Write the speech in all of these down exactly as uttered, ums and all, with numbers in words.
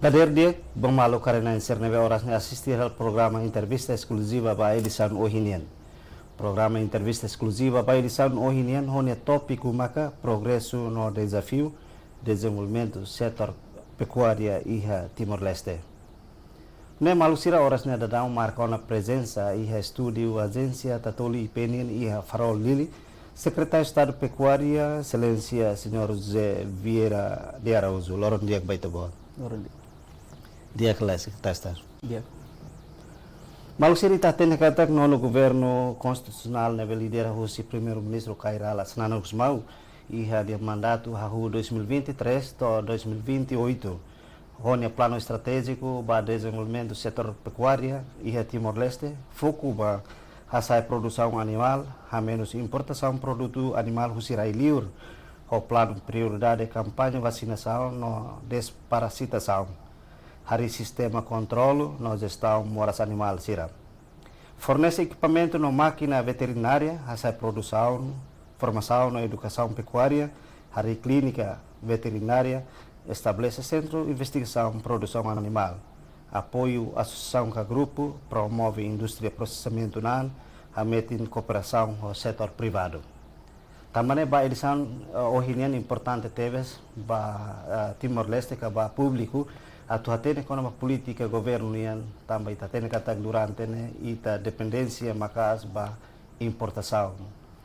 Dadeer di'ak ba maluk karik-na'in sira ne'ebé oras ne'e asiste hela programa entrevista eskluziva ba edisaun ohin nian. Programa entrevista eskluziva ba edisaun ohin nian ho nia tópiku maka progresu no dezafiu dezenvolvimentu setór pekuária iha Timor-Leste. Ne'e maluk sira, oras ne'e daudaun marka ona prezensa iha estúdiu Ajénsia Tatoli I P nian iha Farol, Dili, Sekretáriu Estadu Pekuária, Exelénsia Señór José Vieira de Araújo. Loron di'ak ba ita-boot. Loron di'ak. Di'ak lae, Sekretáriu Estadu. Di'ak. Maluk sira, ita hatene katak nonu governu konstitusionál ne'ebé lidera husi Primeiru-Ministru Kay Rala Xanana Gusmão iha nia mandatu hahú dois mil e vinte e três to'o dois mil e vinte e oito, ho nia planu estratéjiku ba dezenvolvimentu setór pekuária iha Timor-Leste, foku ba hasa'e produsaun animál, hamenus importasaun produtu animál husi rai-liur, ho planu prioridade kampaña vasinasaun no desparasitasaun, harii sistema kontrolu no jestaun moras animál sira. Fornese ekipamentu no mákina veterinária, hasa'e produsaun, formasaun no edukasaun pekuária, harii klínika veterinária, estabelese sentru investigasaun produsaun animál, apoiu asosiasaun ka grupu, promove indústria prosesamentu na'an, hametin kooperasaun ho setór privadu. Tanba ne'e ba edisaun, eh, ohin nian importante tebes ba, eh, Timor-Leste ka ba públiku atu hatene kona-ba polítika governu nian, tanba ita hatene katak durante ne'e ita dependénsia maka'as ba importasaun,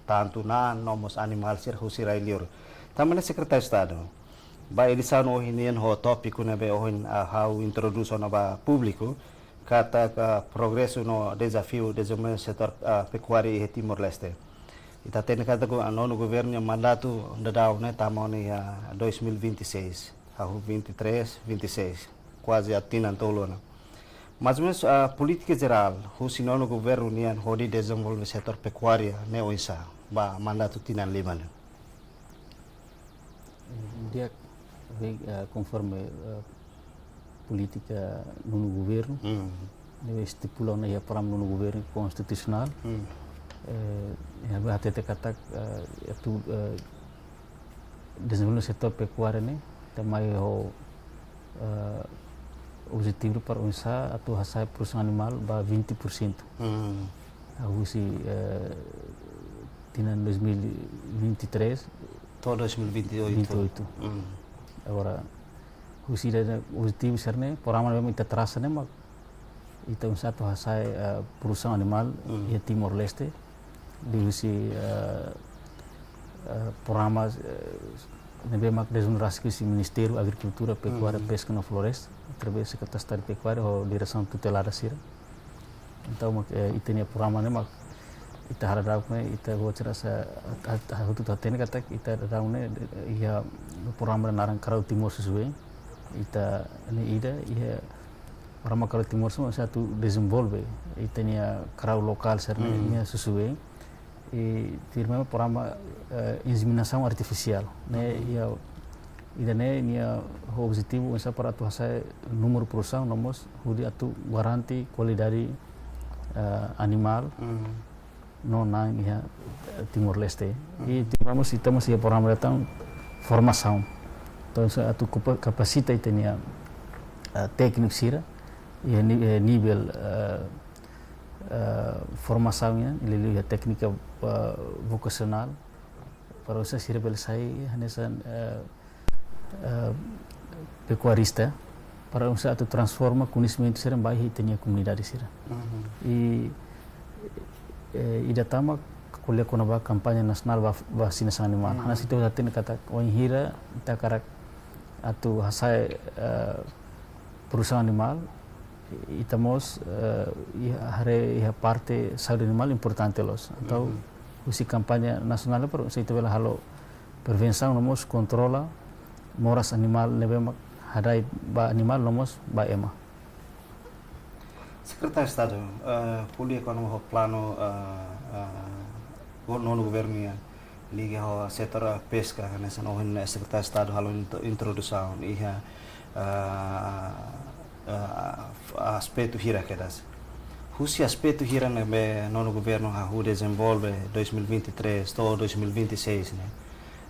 tantu na'an no mós animál sira husi rai-liur. Tanba ne'e Sekretáriu Estadu, ba edisaun ohin nian ho tópiku ne'ebé ohin, ah, ha'u introdús ona ba públiku, katak progresu no dezafiu dezenvolvimentu setór, ah, pekuária iha Timor-Leste. Ita hatene katak go-, nonu governu nia mandatu daudaun ne'e tama ona iha dois mil e vinte e seis, hahú vinte e três, vinte e seis, kuaze atu tinan tolu ona. Mais ou menus, ah, polítika jerál husi nonu governu nian hodi dezenvolve setór pekuária ne'e oinsá ba mandatu tinan lima ne'e? Di'ak, eh, konforme, eh, polítika nonu governu, Hmm. ne'ebé estipula ona iha programa nonu governu konstitusionál, Hmm. eh, iha ne'ebé hatete katak, eh, atu, eh, dezenvolve setór pekuária ne'e, ita mai ho, eh, objetivu para oinsá atu hasa'e produsaun animál ba vinte por cento. Hmm. Hahú husi, eh, tinan dois mil e vinte e três, to'o dois mil e vinte e oito. Vinte e oito. Hmm. Agora, husi ida-ne'e objetivu sira-ne'e, programa ne'ebé mak ita trasa ne'e mak ita oinsá atu hasa'e, eh, produsaun animál, Hmm. iha Timor-Leste, liuhusi, eh, eh, programa, eh, ne'ebé mak dezenvolve rasik husi Ministériu Agrikultura, Pekuária, Hmm. Peska no Floresta, através Sekretáriu Estadu Pekuária ho diresaun tutelada sira. Entaun, mak, eh, ita-nia programa ne'e mak ita haree daudaun ne'e, ita gosta rasa, hat-, hat-, hotu-hotu hatene katak ita daudaun ne'e, eh, iha programa naran Karau Timor Susuveen. Ita-nia ida iha programa Karau Timor Susuveen atu dezenvolve ita-nia karau lokál sira-ne'e, Hmm. nia susuveen. I tuirmai programa, eh, inseminasaun artifisiál. Ne'e, Hmm. iha, ida-ne'e nia objetivu oinsá para atu hasa'e númeru produsaun no mós hodi atu garante kualidade, eh, animál Hmm. no na'an iha, eh, Timor-Leste. Hmm. I tuirmai mós ita mós iha programa daudaun formasaun. Entaun, oinsá atu kapa-, kapasita ita-nia, eh, tékniku sira, iha ni-, eh, nivel, eh, eh, formasaun nian, liuliu iha téknika, eh, vokasionál, para oinsá sira bele sai hanesan, eh, eh, pekuarista, para oinsá atu transforma koñesimentu sira ba iha ita-nia komunidade sira. Mhm. I, eh, ida tan mak ko'alia kona-ba kampaña nasionál ba, ba vasinasaun animál. Mhm. Hanesan ita hatene katak wainhira ita hakarak atu hasa'e, eh, produsaun animál, ita mós, eh, iha, haree iha parte saúde animál importante loos. Entaun, Mhm. husi kampaña nasionál para oinsá ita bele halo prevensaun no mós kontrola moras animál ne'ebé mak hada'et ba animál no mós ba ema. Sekretáriu Estadu, eh, ko'alia kona-ba ho planu, eh, eh, go-, nonu governu nian liga ho setór, eh, peska, hanesan ohin, eh, Sekretáriu Estadu halo intro-, introdusaun iha, eh, eh, aspetu hira kedas. Husi aspetu hira ne'ebé nonu governu hahú dezenvolve dois mil e vinte e três to'o dois mil e vinte e seis ne'e,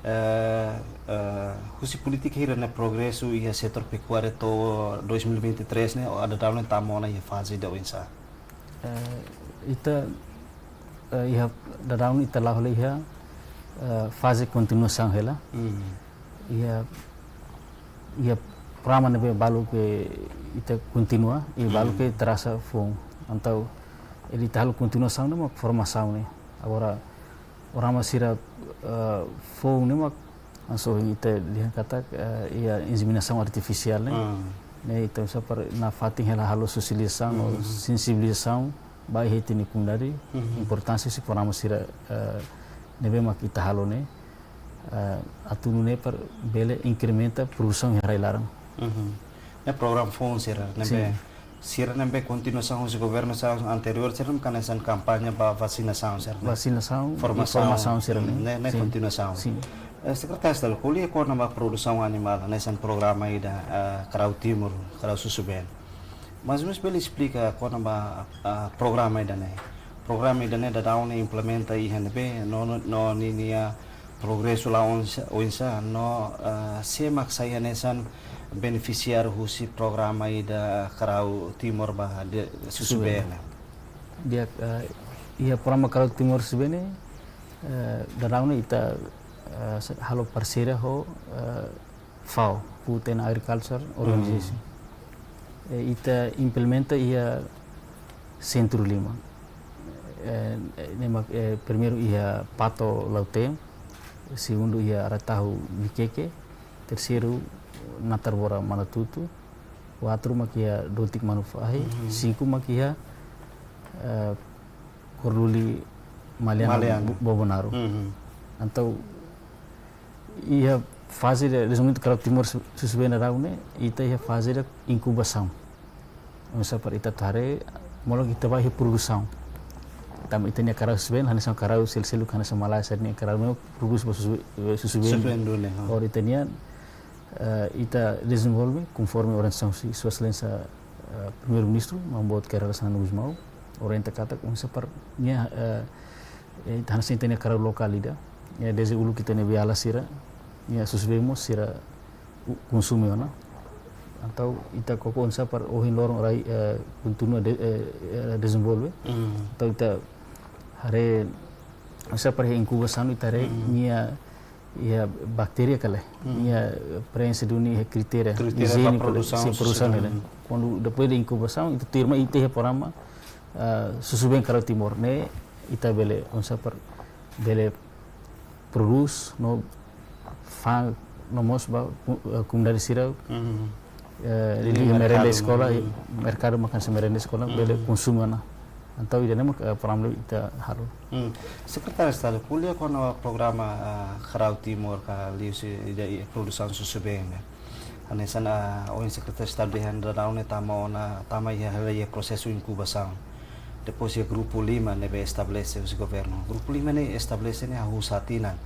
Eh, eh, husi polítika hira ne'e progresu iha setór pekuária to'o dois mil e vinte e três ne'e, ou daudaun ne'e tama ona iha faze ida oinsá? Eh, ita, eh, iha daudaun ita la'o hela iha, eh, faze kontinuasaun hela. Hmm. Iha, iha programa ne'ebé balu ke ita kontinua, i balu ke terasa foun. Entaun, ita halo kontinuasaun ne'e mak formasaun ne'e. Agora, programa sira, eh, foun ne'e mak, hanesan ita dehan katak, eh, iha inseminasaun artifisiál ne'e. Hmm. Ne'e, entaun, sá para nafatin hela halo sosializasaun, no sensibilizasaun, ba iha ita-nia komunidade, importánsia husi programa sira, eh, ne'ebé mak ita halo ne'e, eh, atu nune'e para bele inkrementa produsaun iha rai laran. Mhm. Ne'e programa foun sira, ne'ebé sira ne'ebé kontinuasaun husi governu sa-, anteriór sira ne'e hanesan kampaña ba vasinasaun sira ne'e. Vasinasaun i formasaun sira ne'e. Ne'e, ne'e kontinuasaun. Sin. Eh, Sekretáriu Estadu, ko'alia kona-ba produsaun animál, hanesan programa ida, eh, Karau Timur, Karau Susubeen. Mais ou menus bele esplika kona-ba, ah, programa ida-ne'e. Programa ida-ne'e daudaun ne'e implementa iha ne'ebé, no, no, no ninia progresu la'o oinsá, oinsá, no, ah, sé mak sai hanesan benefisiáriu husi programa ida Karau Timur ba Susubeen ne'e. Di'ak, eh, iha programa Karau Timur Susubeen ne'e, eh, daudaun ne'e ita, eh, halo parseria ho, eh, FAO, Food and Agriculture Organization. Hmm. Eh, ita implementa iha sentru lima. Eh, ne'e mak, eh, primeiru iha Pato Lautém, segundu iha Aratahu Viqueque, terseiru Natarbora Manatutu, kuatru mak iha Dotik Manufahi, sinku mak iha, eh, Korduli Maliana. Maliana. Bo-, Bobonaro. Mhm. Entaun, iha faze de dezenvolvimentu Karau Timur Su-, Susubeen daudaun ne'e, ita iha faze de inkubasaun. Oinsá para ita atu haree, molok ita ba iha produsaun. Tanba ita-nia karau susubeen, hanesan karau sel-, seluk hanesan malae sira-nia karau ne'e prodús ba susu-, eh, susubeen. Susubeen duni, ha. Agora ita-nia, eh, ita dezenvolve konforme orientasaun husi Sua Exelénsia, eh, Primeiru-Ministru, Maun Boot Kay Rala Xanana Gusmão, orienta katak oinsá para nia, eh, eh, hanesan ita-nia karau lokál ida. Ya, dezde uluk ita-nia beiala sira, ya, susubeen mós sira u-, konsume ona. Entaun ita koko oinsá para ohin loron rai, eh, kontinua de-, eh, eh, dezenvolve. Hmm. Entaun ita haree oinsá para inkubasaun ita haree nia, iha baktéria ka lae. Hmm. Nia preenxe duni iha kritéria. Kritéria ba ijiéniku, produsaun, sin, produsaun susubeen ne'e. Hmm. Kuandu depois de inkubasaun, ita tuirmai ita iha programa, ah, Susubeen Karau Timur ne'e, ita bele, oinsá para bele prodús no fa'an no mós ba, eh, komunidade sira, eh, liuliu merenda eskola, merkadu makanan sira merenda eskola, bele konsume ona. Entaun ida-ne'e mak, eh, programa ita halo. Hmm. Sekretáriu Estadu, ko'alia kona-ba programa, ah, Karau Timur ka liuhusi ida iha produsaun susubeen ne'e. Hanesan, ah, ohin Sekretáriu Estadu dehan daudaun ne'e tama ona, tama iha, iha prosesu inkubasaun. Depois iha grupu lima ne'ebé estabelese husi governu. Grupu lima ne'e estabelese ne'e hahú sá tinan.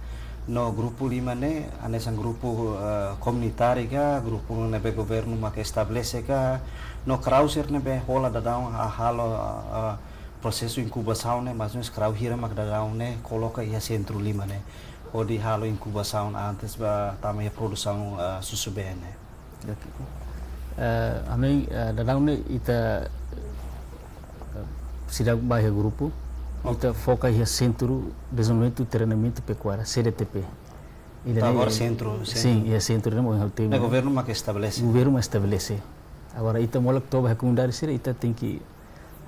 No grupu lima ne'e hanesan grupu, eh, komunitáriu ka, grupu ne'ebé governu mak estabelese ka, no karau sira ne'ebé hola daudaun halo, eh, prosesu inkubasaun ne'e, mais ou menus karau hira mak daudaun ne'e koloka iha sentru lima ne'e, hodi halo inkubasaun antes ba tama iha produsaun, eh, susubeen ne'e. Oke. Eh, ami, eh, daudaun ne'e ita, eh, seidauk ba iha grupu, ita foka iha Sentru Dezenvolvimentu Treinamentu Pekuária, C D T P. Ida-ne'e, agora sentru, sin, sentru. Iha sentru ne'e mak ohin ha'u temi. Ne'e governu mak estabelese. Governu mak estabelese. Agora ita molok toba iha komunidade sira, ita tenke,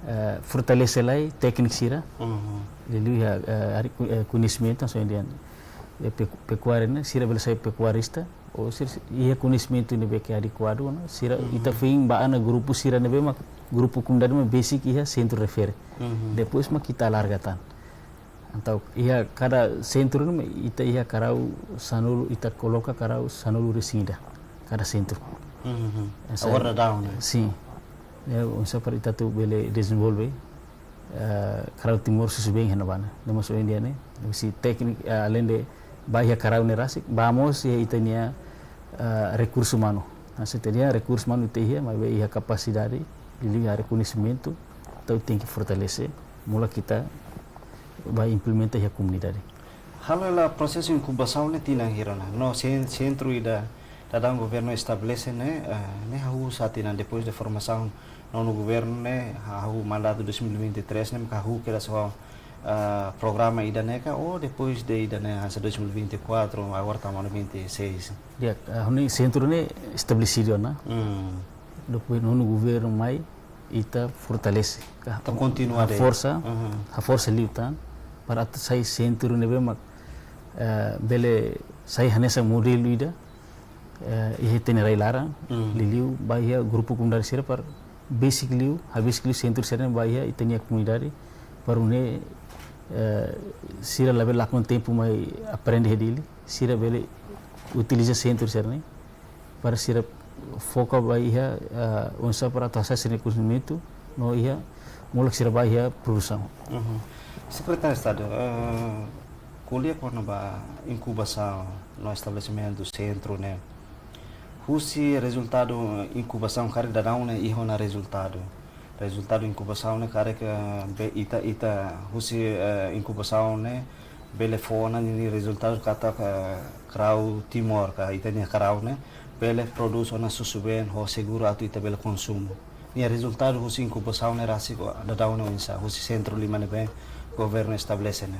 eh, fortalese lai tékniku sira. Mhm. Liuliu iha, eh, área ku-, eh, koñesimentu, hanesan dehan, eh, peku-, pekuária ne'e, sira bele sai pekuarista, ou sira, sira iha koñesimentu ne'ebé ke adekuadu, ne'e, sira ita foin ba iha grupu sira ne'ebé mak, grupu komunidade mak besik iha sentru refere. Mhm. Depois mak ita alarga tan. Entaun, iha kada sentru ne'e ita iha karau sanulu, ita koloka karau sanulu-resin-ida kada sentru. Mhm. Esa-, agora daudaun, ne'e? Sin. Ya, oinsá para ita atu bele dezenvolve, eh, Karau Timur susubeen iha ne'ebá ne'e. Ne'e mós ohin dehan ne'e, husi tékniku, eh, alende ba iha karau ne'e rasik, ba mós iha ita-nia, eh, rekursu umanu. Nah, se ita dehan rekursu umanu ita iha, maibé iha kapasidade, liuliu iha rekoñesimentu, entaun tenke fortalese, molok ita ba implementa iha komunidade. Halo hela prosesu inkubasaun ne'e tinan hira ona? No sen-, sentru ida daudaun governu estabelese ne'e, eh, ne'e hahú sá tinan depois de formasaun nonu governu ne'e, hahú mandatu dois mil e vinte e três ne'e, maka hahú kedas ho, eh, programa ida-ne'e ka, ou depois de ida-ne'e hanesan dois mil e vinte e quatro, agora tama ona vinte e seis? Di'ak, eh, ha'u-nia sentru ne'e estabelesidu ona. Hmm. Depois nonu governu mai, ita fortalese. Ka, ita kontinua de'it. Haforsa, mhm, haforsa liután, para atu sai sentru ne'ebé mak, eh, bele sai hanesan modelu ida, eh, iha ita-nia rai-laran, mhm, liuliu ba iha grupu komunidade sira para besik liu, habesik liu sentru sira-ne'e ba iha ita-nia komunidade, para nune'e, eh, sira labele lakon tempu mai aprende iha Dili, sira bele utiliza sentru sira-ne'e, para sira foka ba iha, eh, oinsá para atu hasa'e sira-nia koñesimentu, no iha molok sira ba iha produsaun. Mhm. Sekretáriu Estadu, eh, ko'alia kona-ba inkubasaun no estabelesimentu sentru ne'e. Husi rezultadu inkubasaun karik daudaun ne'e iha ona rezultadu. Rezultadu inkubasaun ne'e karik, eh, be ita, ita husi, eh, inkubasaun ne'e bele fó ona ninia rezultadu katak, eh, karau Timor ka ita-nia karau ne'e bele prodús ona susubeen ho seguru atu ita bele konsumu. Nia rezultadu husi inkubasaun ne'e rasik daudaun ne'e oinsá, husi sentru lima ne'ebé governu estabelese ne'e?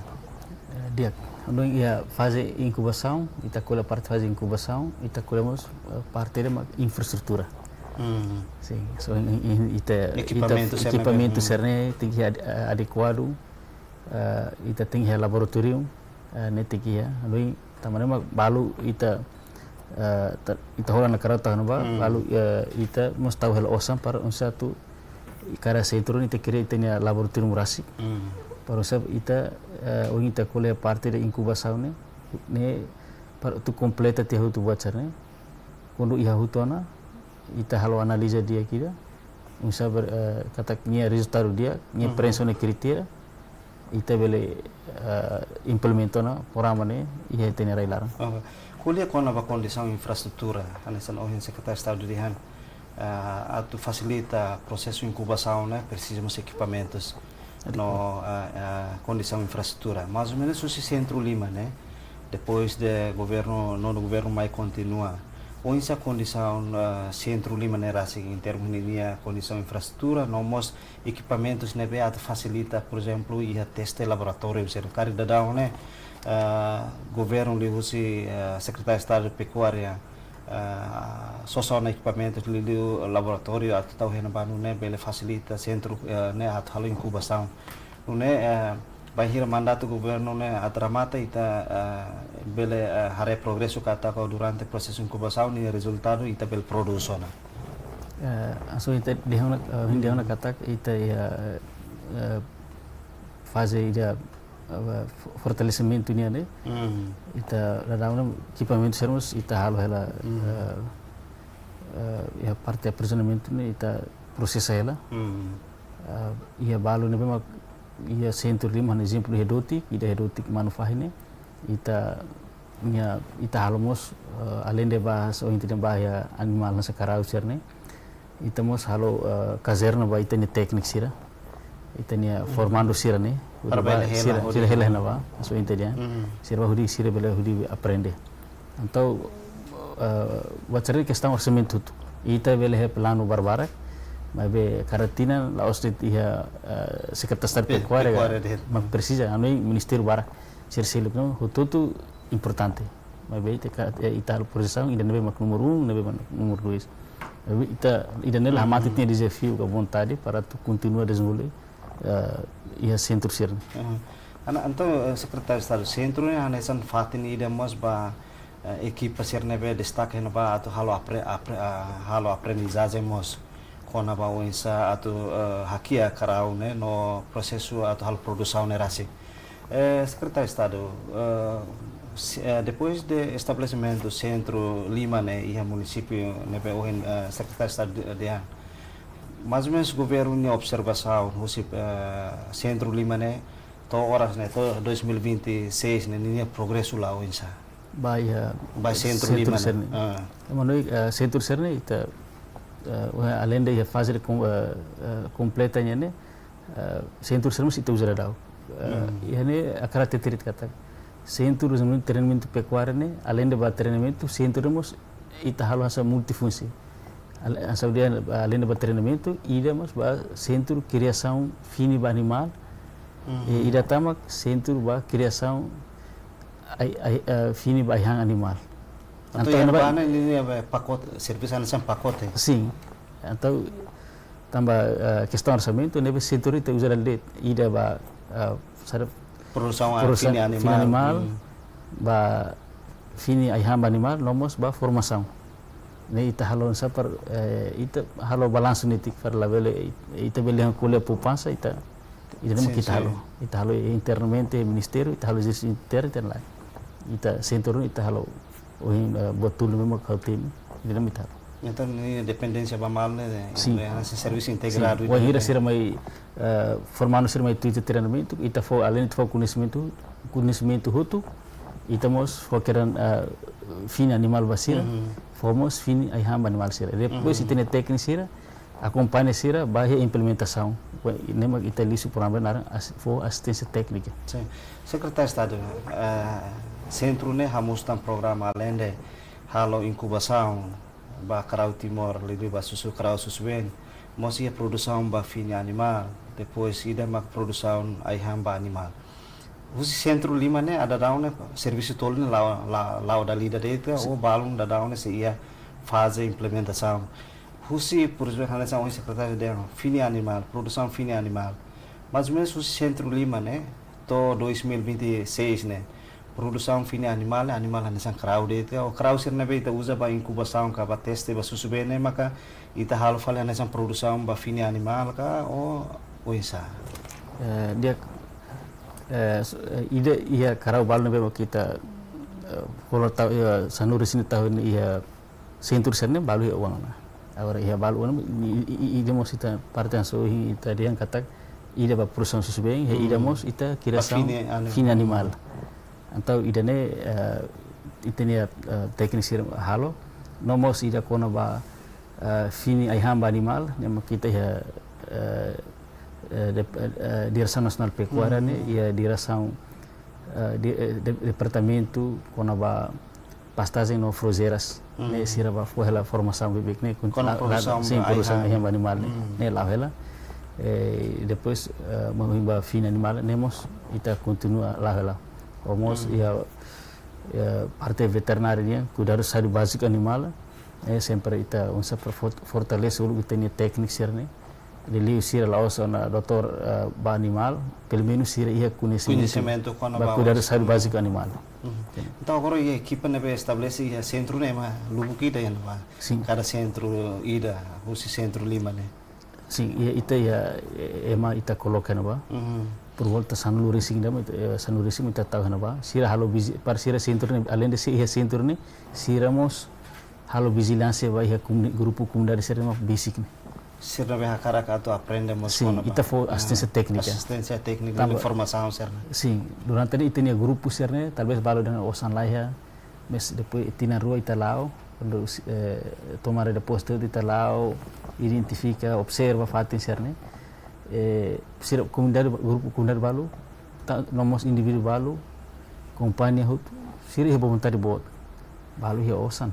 Eh, di'ak. Ha'u hanoin iha faze inkubasaun, ita ko'alia parte faze inkubasaun, ita ko'alia mós, eh, parte ida mak infraestrutura. Hmm. Sin, so, in, in, ita, ita ekipamentu sira-ne'e, ekipamentu, hmm, sira-ne'e tenke ad-, eh, adekuadu, eh, ita tenke iha laboratóriu, eh, ne'e tenke iha, hanoin, tanba ne'e mak balu ita, eh, ta-, ita hola ona karau tahan ba, hmm, balu, eh, ita mós tau hela osan para oinsá atu kada sentru ne'e ita kria ita-nia laboratóriu rasik. Hmm. Para oinsá ita, eh, ohin ita ko'alia parte ida inkubasaun ne'e, ne'e para atu kompleta tiha hotu buat sira-ne'e. Kuandu iha hotu ona, ita halo analiza di'ak ida, oinsá ber-, eh, katak nia rezultadu di'ak, nia, mhm, preenxe ona kritéria, ita bele, eh, implementa ona programa ne'e iha ita-nia rai-laran. Oke. Ko'alia kona-ba kondisaun infraestrutura, hanesan ohin Sekretáriu Estadu dehan, eh, atu fasilita prosesu inkubasaun ne'e presiza mós ekipamentus. Adekuadu. No, eh, eh, kondisaun infraestrutura. Mais ou menus husi sentru lima ne'e, depois de governu, nonu governu mai kontinua. Oinsá kondisaun, eh, sentru lima ne'e rasik em termos ninia kondisaun infraestrutura, no mós ekipamentus ne'ebé atu fasilita, por ezemplu, iha teste laboratóriu, sira karik daudaun ne'e, eh, governu liuhusi, eh, Sekretáriu Estadu Pekuária, eh, sosa ona ekipamentus liuliu laboratóriu atu tau iha ne'ebá, nune'e bele fasilita sentru, eh, ne'e atu halo inkubasaun. Nune'e, eh, bainhira mandatu governu ne'e atu remata ita, eh, bele, eh, haree progresu katak durante prosesu inkubasaun nia rezultadu ita bele prodús ona. Eh, hanesan ita dehan ona, eh, dehan ona katak ita iha, eh, faze ida, eh, fo-, fortalesimentu nian ne'e. Hmm. Ita daudaun ekipamentu sira mós ita halo hela, hmm, eh, eh, iha parte aprovizionamentu ne'e ita prosesa hela. Hmm. Eh, iha balu ne'ebé mak iha sentru lima, hanesan ezemplu iha Dotik, ida iha Dotik Manufahi ne'e. Ita, nia, ita halo mós, eh, alende ba, so inti ba iha animál hanesan karau sira-ne'e. Ita mós halo, eh, kazerna ba ita-nia tékniku sira. Ita-nia, hmm, formandu sira-ne'e. Para ba bele hela sira, hodi, sira hela iha ne'ebá, so inti dehan. Hmm. Sira ba hodi, sira bele hodi aprende. Entaun, eh, buat sira-ne'e kestaun orsamentu hotu. Ita bele iha planu barbarak, maibé kada tinan la'ós de'it iha, eh, Sekretáriu Estadu, pe-, Pekuária, Pekuária de'it, mak presiza, hanoin ministériu barak. Sira seluk ne'e, hotu-hotu importante. Maibé ita ka, eh, ita projesaun, ida ne'ebé mak númeru um, ne'ebé mak númeru dois. Maibé ita, ida-ne'e la, hmm, mate, hmm, tenke dezafiu ka vontade para atu kontinua dezenvolve, eh, iha sentru sira-ne'e. Mhm. Ana, entaun, eh, Sekretáriu Estadu, sentru ne'e hanesan fatin ida mós ba, eh, ekipa sira ne'ebé destaka iha ne'ebá atu halo apre-, apre-, ah, halo aprendizajen mós kona-ba oinsá atu, eh, hakiak karau ne'e no prosesu atu halo produsaun ne'e rasik. Eh, Sekretáriu Estadu, eh, se-, eh, depois de estabelesimentu sentru lima ne'e iha munisípiu ne'ebé ohin, eh, Sekretáriu Estadu de-, dehan, mais ou menus governu nia observasaun husi, eh, sentru lima ne'e to'o oras ne'e, to'o dois mil e vinte e seis ne'e, ninia progresu la oinsá? Ba iha, ba sentru, sentru lima ne'e, sira-ne'e. Ah. Ema hanoin, eh, sentru sira-ne'e ita, eh, alende iha faze de kom-, eh, eh, kompleta nian ne'e, eh, sentru sira-ne'e mós ita uza daudaun. Eh, hmm, iha ne'e hakarak hatete de'it katak Sentru Dezenvolvimentu Treinamentu Pekuária ne'e, aleinde ba treinamentu, sentru ne'e mós ita halo hanesan multifunsi. Ale-, hanesan dehan, aleinde ba treinamentu, ida mós ba sentru kriasaun fini ba animál, Mhm. i ida tan mak sentru ba kriasaun ai-, ai-, eh, fini ba ai-han animál. Entaun, entaun, iha ne'ebá ne'e, ne'e, ne'e pakote, servisu hanesan pakote. Sin. Entaun, tanba, eh, kestaun orsamentu, ne'ebé sentru ita uza dala ida, ida ba, eh, sara Produsaun, ah, produsaun fini fini animál. Animál, Hmm. ba fini ai-han ba animál, no mós ba formasaun. Ne'e ita halo hanesan para, eh, ita halo balansu netik para labele, ita bele han ko'alia poupansa, ita, ita ne'e Sin, mak ita sin. halo. Ita halo internamente, ministériu, ita halo jeis internu, ita lae. Ita sentru, ita halo ohin, eh, buat tolu ne'ebé mak ha'u temi, ida-ne'e mak ita halo. Entaun, ne'e dependénsia ba malu ne'e, Sin. ne'e hanesan servisu Sin. integradu, Wainhira ida-ne'e. sira mai, eh, formandu sira mai tuir ita treinamentu, ita fó, aleinde ita fó koñesimentu, koñesimentu hotu, ita mós fó kedan, eh, fini animál ba sira, Mhm. fó mós fini ai-han ba animál sira. Depois, Mhm. ita-nia tékniku sira, akompaña sira ba iha implementasaun. Ne'e mak ita liuhusi programa naran as-, fó asisténsia téknika. Sin. Sekretáriu Estadu, eh, sentru ne'e hamosu tan programa aleinde halo inkubasaun ba karau Timor, liuliu ba susu karau susubeen, mós iha produsaun ba fini animál, depois ida mak produsaun ai-han ba animál. Husi sentru lima ne'e, dadaun ne'e, servisu tolu ne'e la'o, la-, la'o dala ida de'it, Sin. ou balun dadaun ne'e sei iha faze implementasaun. Husi, por ezemplu, hanesan ohin sekretáriu dehan, fini animál, produsaun fini animál. Mais ou menus husi sentru lima ne'e, to'o dois mil e vinte e seis ne'e, produsaun fini animál, animál hanesan karau de'it ka, ou karau sira ne'ebé ita uza ba inkubasaun ka ba teste ba susubeen ne'e, maka ita halo fali hanesan produsaun ba fini animál ka, ou, oinsá? Eh, di'ak, eh, s-, eh, ida iha karau balu ne'ebé mak ita, eh, hola tau, iha sanulu-resin tau ne'e iha sentru sira-ne'e balu iha oan ona. Agora iha balu oan ona, i, i, i, ida mós ita parte hanesan ohin ita dehan katak, ida ba produsaun susubeen, i ida Hmm. mós ita Ba kriasaun fini ani-, fini animál. Entaun ida-ne'e, eh, ita-nia, eh, tékniku sira halo, no mós ida kona-ba, eh, fini ai-han ba animál, ne'e mak ita iha, eh, eh, de-, eh, Diresaun Nasionál Pekuária Hmm. ne'e, iha diresaun, eh, di, eh, de-, departamentu kona-ba pastajen no frojeiras, Hmm. ne'e sira bá fó hela formasaun beibeik ne'e, kun-, Kona la-, la-, produsaun sin, ba produsaun ai-han. ai-han ba animál ne'e, Hmm. ne'e la'o hela. Eh, depois, eh, mai ohin ba fini animál, ne'e mós ita kontinua la'o hela. Ou mós, Hmm. iha, iha parte veterinária nian, kuidadu saúde báziku animál, eh, sempre ita oinsá para fort-, fortalese uluk ita-nia tékniku sira-ne'e. Liuliu sira la'ós ona doutór, eh, ba animál, pelumenus sira iha koñesimentu Koñesimentu kona ba ba kuidadu os-, saúde báziku animál. Mhm. Sin. Entaun, agora iha ekipa ne'ebé estabelese iha sentru ne'e ema lubuk ida iha ne'ebá? Sin. Kada sentru ida, husi sentru lima ne'e? Sin, iha ita iha, eh, ema ita koloka iha ne'ebá. Mhm. Por volta sanulu-resin ida, eh, sanulu-resin ita tau iha ne'ebá. Sira halo viji-, para sira sentru ne'e, aleinde sira iha sentru ne'e, sira mós halo vijilánsia ba iha komuni-, grupu komunidade sira ne'ebé besik ne'e. Sira ne'ebé hakarak atu aprende mós Sin, kona-ba. ita fó Ah, asisténsia téknika. Asisténsia téknika, Tanba formasaun sira-ne'e. Sin, durante ne'e ita-nia grupu sira-ne'e, talvez balu dehan osan laiha, mas depois tinan rua ita la'o, kuandu, eh, tomada de posse ita la'o, identifika, observa fatin sira-ne'e. Eh, sira komunidade, grupu komunidade balu, ta-, no mós indivíduu balu, kompañia hotu, sira iha vontade boot. Balu iha osan.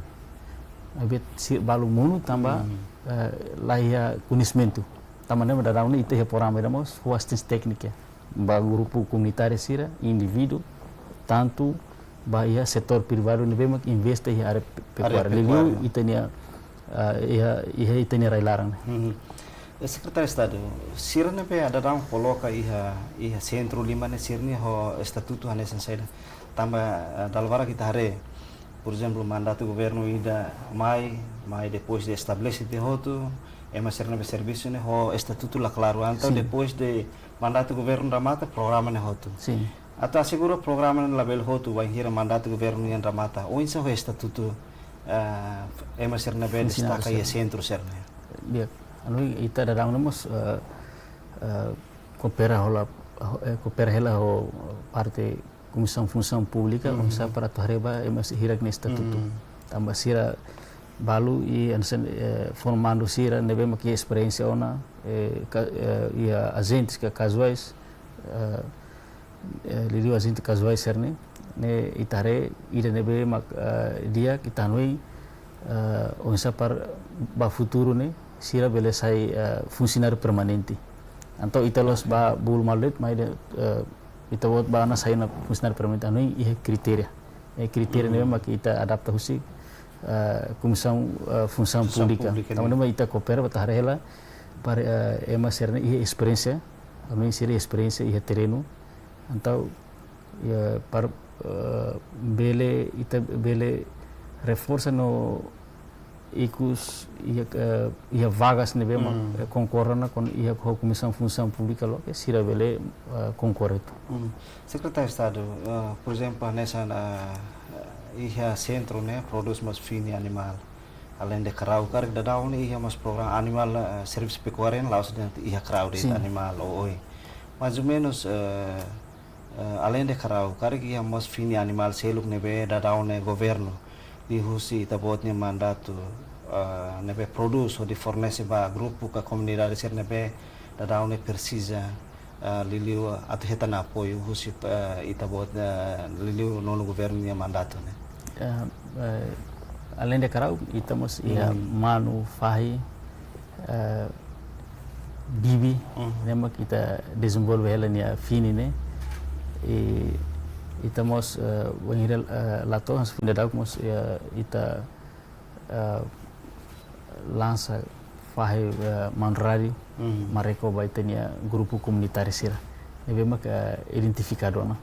Maibé sira balu monu tanba, Hmm. eh, laiha koñesimentu. Tanba ne'e dadaun ne'e ita iha programa ida mós, fó asisténsia téknika ba grupu komunitáriu sira, indivíduu, tantu ba iha setór privadu ne'ebé mak investe iha área pe-, Área pekuária. Liuliu pekuária. ita-nia, ah, iha, iha ita-nia rai-laran. Mhm. Eh, Sekretáriu Estadu, sira ne'ebé dadaun koloka iha, iha sentru lima ne'e sira-nia ho estatutu hanesan saida? Tanba, eh, dala barak ita haree, por ezemplu, mandatu governu ida mai, mai depois de estabelese tiha hotu, ema sira ne'ebé servisu ne'e ho estatutu la klaru. Entaun Sin. depois de mandatu governu remata, programa ne'e hotu. Sin. Atu asegura programa ne'e labele hotu, bainhira mandatu governu nian remata. Oinsá ho estatutu, eh, ema sira ne'ebé Funsionáriu destaka iha sira. sentru sira-ne'e? Di'ak, anu ita dadaun ne'e mós, eh, eh, koopera hola, eh, koopera hela ho parte Komisaun Funsaun Públika, Hmm. oinsá para atu haree ba ema sira hirak-ne'e estatutu. Hmm. Tanba sira balu i hanesan, eh, formandu sira ne'ebé mak iha esperiénsia ona, eh, ka-, eh, iha ajentes ka kazuais, eh, eh, liuliu ajente kazuais sira-ne'e, ne'e ita haree ida ne'ebé mak, eh, di'ak, ita hanoin, eh, oinsá para ba futuru ne'e sira bele sai, eh, funsionáriu permanente. Entaun ita la'ós ba bolu malu de'it, maibé, eh, ita-boot ba ona sai ona funsionáriu permanente, hanoin iha kritéria. Eh, kritéria ne'ebé mak ita adapta husi, eh, Komisaun, eh, Funsaun Públika. Tanba ne'e mak ita koopera ba ita haree hela para, eh, ema sira-ne'e iha esperiénsia, hanoin sira esperiénsia iha terrenu. Entaun, ya, para, eh, bele, ita bele reforsa no ikus iha, eh, iha vagas ne'ebé mak, eh, konkorre ona ho iha ho Komisaun Funsaun Públika loke sira bele, eh, konkorre hotu. Sekretáriu Estadu, eh, por ezemplu, hanesan, eh, iha sentru ne'e prodús mós fini animál. Aleinde karau, karik daudaun ne'e iha mós programa animál, eh, servisu pekuária la'ós de'it iha karau de'it animál oioin. Mais ou menus, eh, eh, aleinde karau, karik iha mós fini animál seluk ne'ebé daudaun ne'e governu liuhusi ita-boot nia mandatu, eh, ne'ebé prodús hodi fornese ba grupu ka komunidade sira ne'ebé daudaun ne'e presiza, eh, liuliu atu hetan apoiu husi, eh, ita-boot, eh, liuliu nonu governu nia mandatu ne'e. Eh, eh, aleinde karau, ita mós iha manu, fahi, eh, bibi, ne'e mak ita dezenvolve hela nia fini ne'e. I ita mós, eh, wainhira, eh, la to'o hanesan foin daudauk mós, eh, ita, eh, lansa fahi, eh, manu-rade, mareko ba ita-nia grupu komunitáriu sira ne'ebé mak, eh, identifikadu ona.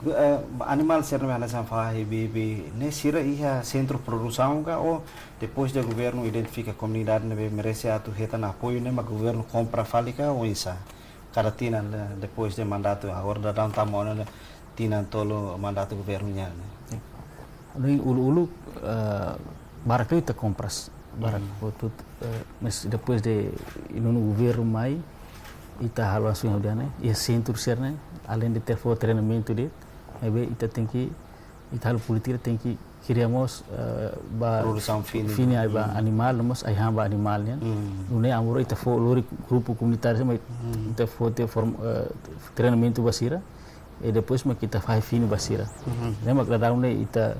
Gu-, eh, animál sira ne'ebé hanesan fahi, bibi, ne'e sira iha sentru produsaun ka ou depois de governu identifika komunidade ne'ebé merese atu hetan apoiu ne'e mak governu kompra fali ka oinsá? Kada tinan, eh, depois de mandatu, agora daudaun tama ona tinan tolu mandatu governu nian ne'e. Sim. Anu uluk-uluk, eh, barak liu ita kompras. Barak hotu, eh, mais depois de nonu governu mai, ita halo hanesan ohin ha'u dehan ne'e, iha sentru sira-ne'e, aleinde ita fó treinamentu de'it, maibé ita tenke, ita halo polítika tenke kria mós, eh, ba produsaun fini, fini ai ba animál, mós ai-han ba animál nian. Nune'e agora ita fó lori grupu komunitáriu, maibé ita fó tiha form-, eh, treinamentu ba sira, i depois mak ita fahi fini ba sira. Ne'e mak daudaun ne'e ita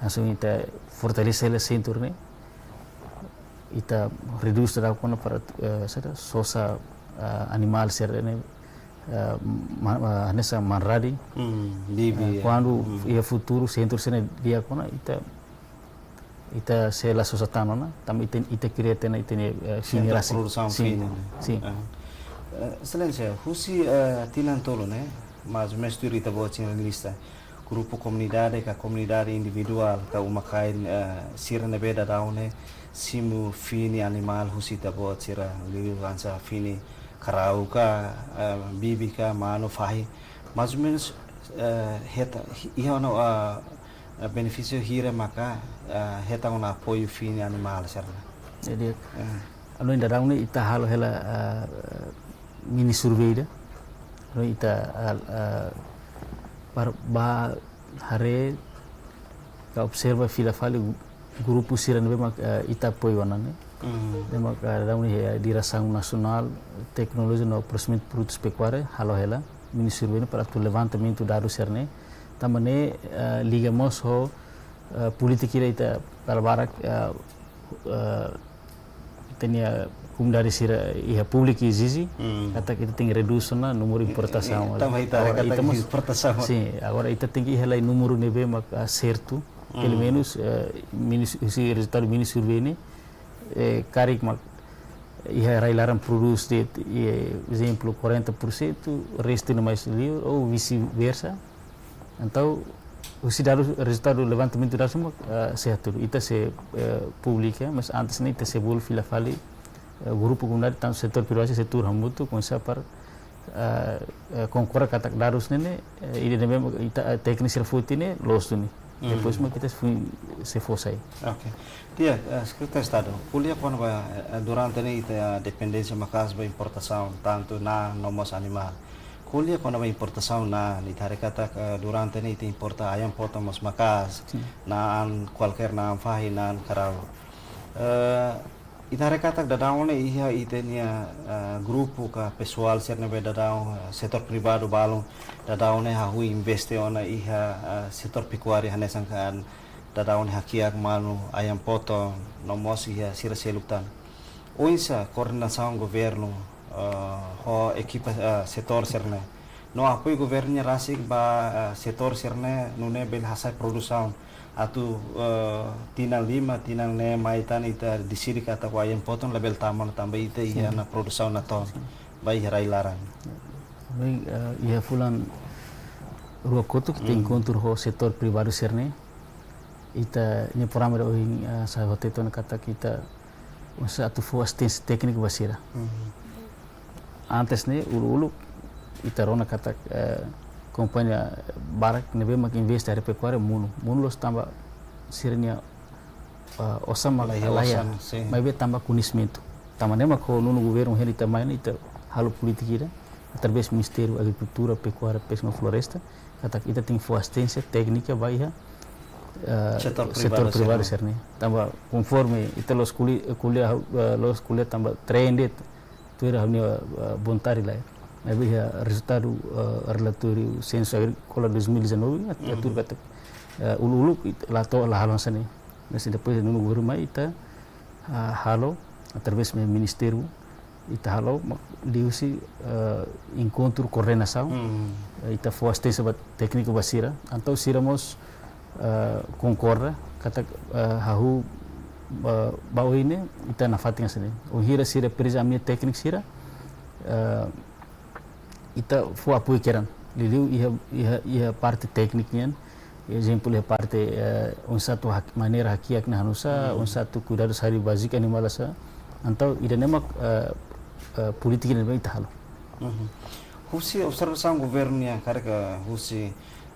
hanesan ita fortalese hela sentru ne'e. Ita redús daudauk ona para, eh, saida, sosa, eh, animál sira-ne'e, eh, ma-, eh, hanesan manu-rade. Bibi, eh, ya. Kuandu iha futuru sentru sira-ne'e di'ak ona ita, ita sei la sosa tan ona, tanba ita, ita kria tiha ona ita-nia, eh, fini rasik. Sentru produsaun fini ne'e. Sim. Eh, Exelénsia, husi, eh, tinan tolu ne'e, mais ou menus tuir ita-boot sira-nia lista, grupu komunidade ka komunidade individuál ka uma-kain, eh, sira ne'ebé daudaun ne'e simu fini animál husi ita-boot sira, liuliu hanesan fini karau ka, eh, bibi ka, manu, fahi. Mais ou menus, eh, hetan, hi-, iha ona, eh, eh, benefísiu hira maka, eh, hetan ona apoiu fini animál sira-ne'e. Jadi, eh, anu daudaun ne'e ita halo hela, eh, mini survei ida. Anu ita, eh, eh, para ba haree ka observa fila fali grupu sira ne'ebé mak, eh, ita apoiu ona ne'e. Ne'e mak, eh, daudaun ne'e, eh, Diresaun Nasionál Teknolojia no Prosesimentu Produtus Pekuária halo hela mini survei ne'e para atu levantamentu dadus sira-ne'e. Tanba ne'e, eh, liga mós ho, eh, polítika ida ita dala barak, eh, eh, ita-nia komunidade sira iha públiku ezije katak ita tenke redús ona númeru importasaun. Tanba ita agora ita katak mós importasaun. Sim, agora ita tenke iha lai númeru ne'ebé mak, ah, sertu. Pelumenus, eh, mini, husi rezultadu mini survei ne'e, eh, karik mak iha rai-laran prodús de'it, eh, ezemplu, quarenta por cento, restu ne'e mais liu, ou vice-versa. Entaun, husi dadus, rezultadu levantamentu dadus mak, eh, sei hatudu, ita sei, eh, publika, mais antes ne'e ita sei bolu fila fali, eh, grupu komunidade, tantu setór privadu, setór hamutuk, oinsá para, eh, eh, konkorre katak dadus ne'e ne'e, eh, ida ne'ebé mak ita, eh, tékniku sira foti ne'e, loos duni. Depois mak ita sei fó sai. Ok. Di'ak, eh, Sekretáriu Estadu, ko'alia kona-ba, eh, durante ne'e ita dependénsia maka'as ba importasaun, tantu na'an no mós animál. Ko'alia kona-ba importasaun na'an, ita haree katak, eh, durante ne'e ita importa ayam potong mós maka'as, na'an kualkér, na'an fahi, na'an karau. Eh, Ita haree katak daudaun ne'e iha ita-nia, eh, grupu ka pesoál sira ne'ebé daudaun, eh, setór privadu balun daudaun ne'e hahú investe ona iha, eh, setór pekuária hanesan kan daudaun ne'e hakiak manu, ayam potong, no mós iha sira seluk tan. Oinsá koordenasaun governu, eh, ho ekipa, eh, setór sira-ne'e. No apoiu governu nia rasik ba, eh, setór sira-ne'e nune'e bele hasa'e produsaun. Atu, eh, tinan lima, tinan ne'e mai tan ita deside katak ayam potong labele tama ona tanba ita iha ona produsaun natoon ba iha rai-laran. Bem, eh, iha fulan rua kotuk ita enkontru ho setór privadu sira-ne'e. Ita-nia programa ida ohin, eh, sai hotu ona katak ita oinsá atu fó asisténsia téknika ba sira. Antes ne'e, uluk-uluk, ita rona katak, eh, kompañia barak ne'ebé mak investe iha pekuária monu. Monu loos tanba sira-nia, eh, osan mak laiha, laiha osan, sin. Maibé tanba koñesimentu. Tanba ne'e mak ho nonu governu hela ita mai ne'e ita halo polítika ida, através Ministériu Agrikultura, Pekuária, Peska no Floresta, katak ita tenke fó asisténsia téknika ba iha, eh, setór privadu sira-ne'e. Tanba konforme ita loos ko'alia, ko'alia, eh, loos ko'alia tanba trein de'it, tuir ha'u-nia, eh, vontade lae. Maibé iha rezultadu, eh, relatóriu Sensu Agríkola dois mil e dezanove, atu, atu katak, eh, uluk-uluk ita la to'o, la halo hanesan ne'e. Mas depois nonu governu mai ita, ah, halo, através ministériu, ita halo, mak liuhusi, eh, enkontru koordenasaun, eh, ita fó asisténsia ba tékniku ba sira, entaun sira mós, eh, konkorda, katak, eh, hahú, eh, ba oin ne'e, ita nafatin hanesan ne'e. Wainhira sira presiza ami-nia tékniku sira, eh, ita fó apoiu kedan. Liuliu iha, iha, iha parte tékniku nian, ezemplu iha parte, eh, oinsá atu hak-, maneira hakiak ne'e hanusá, oinsá atu kuidadu saúde báziku animál oinsá. Entaun ida-ne'e mak, eh, eh, polítika ne'ebé ita halo. Husi observasaun governu nian karik husi,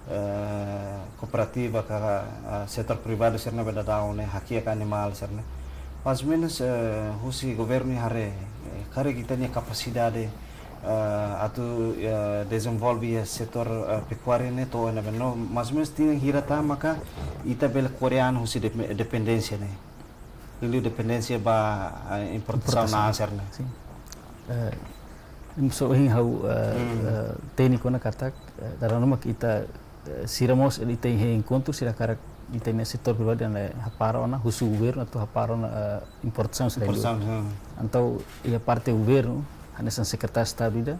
eh, kooperativa ka, eh, setór privadu sira ne'ebé daudaun ne'e hakiak animál sira-ne'e. Mais ou menus, eh, husi governu haree, eh, karik ita-nia kapasidade, eh, atu, eh, dezenvolve iha setór, eh, pekuária ne'e to'o iha ne'ebé, no mais ou menus tinan hira tan maka ita bele korean husi dep-, dependénsia ne'e. Liuliu dependénsia ba, eh, importasaun na'an sira-ne'e. Sin. Eh, em so hin ha'u, eh, eh, tékniku ne'e katak, eh, daudaun ne'e mak ita, eh, sira mós ita iha enkontru sira karik ita-nia setór privadu ne'e hapara ona husu governu atu hapara ona, eh, importasaun sira-ne'e. Importasaun, hmm. Entaun iha parte governu, hanesan sekretáriu estadu ida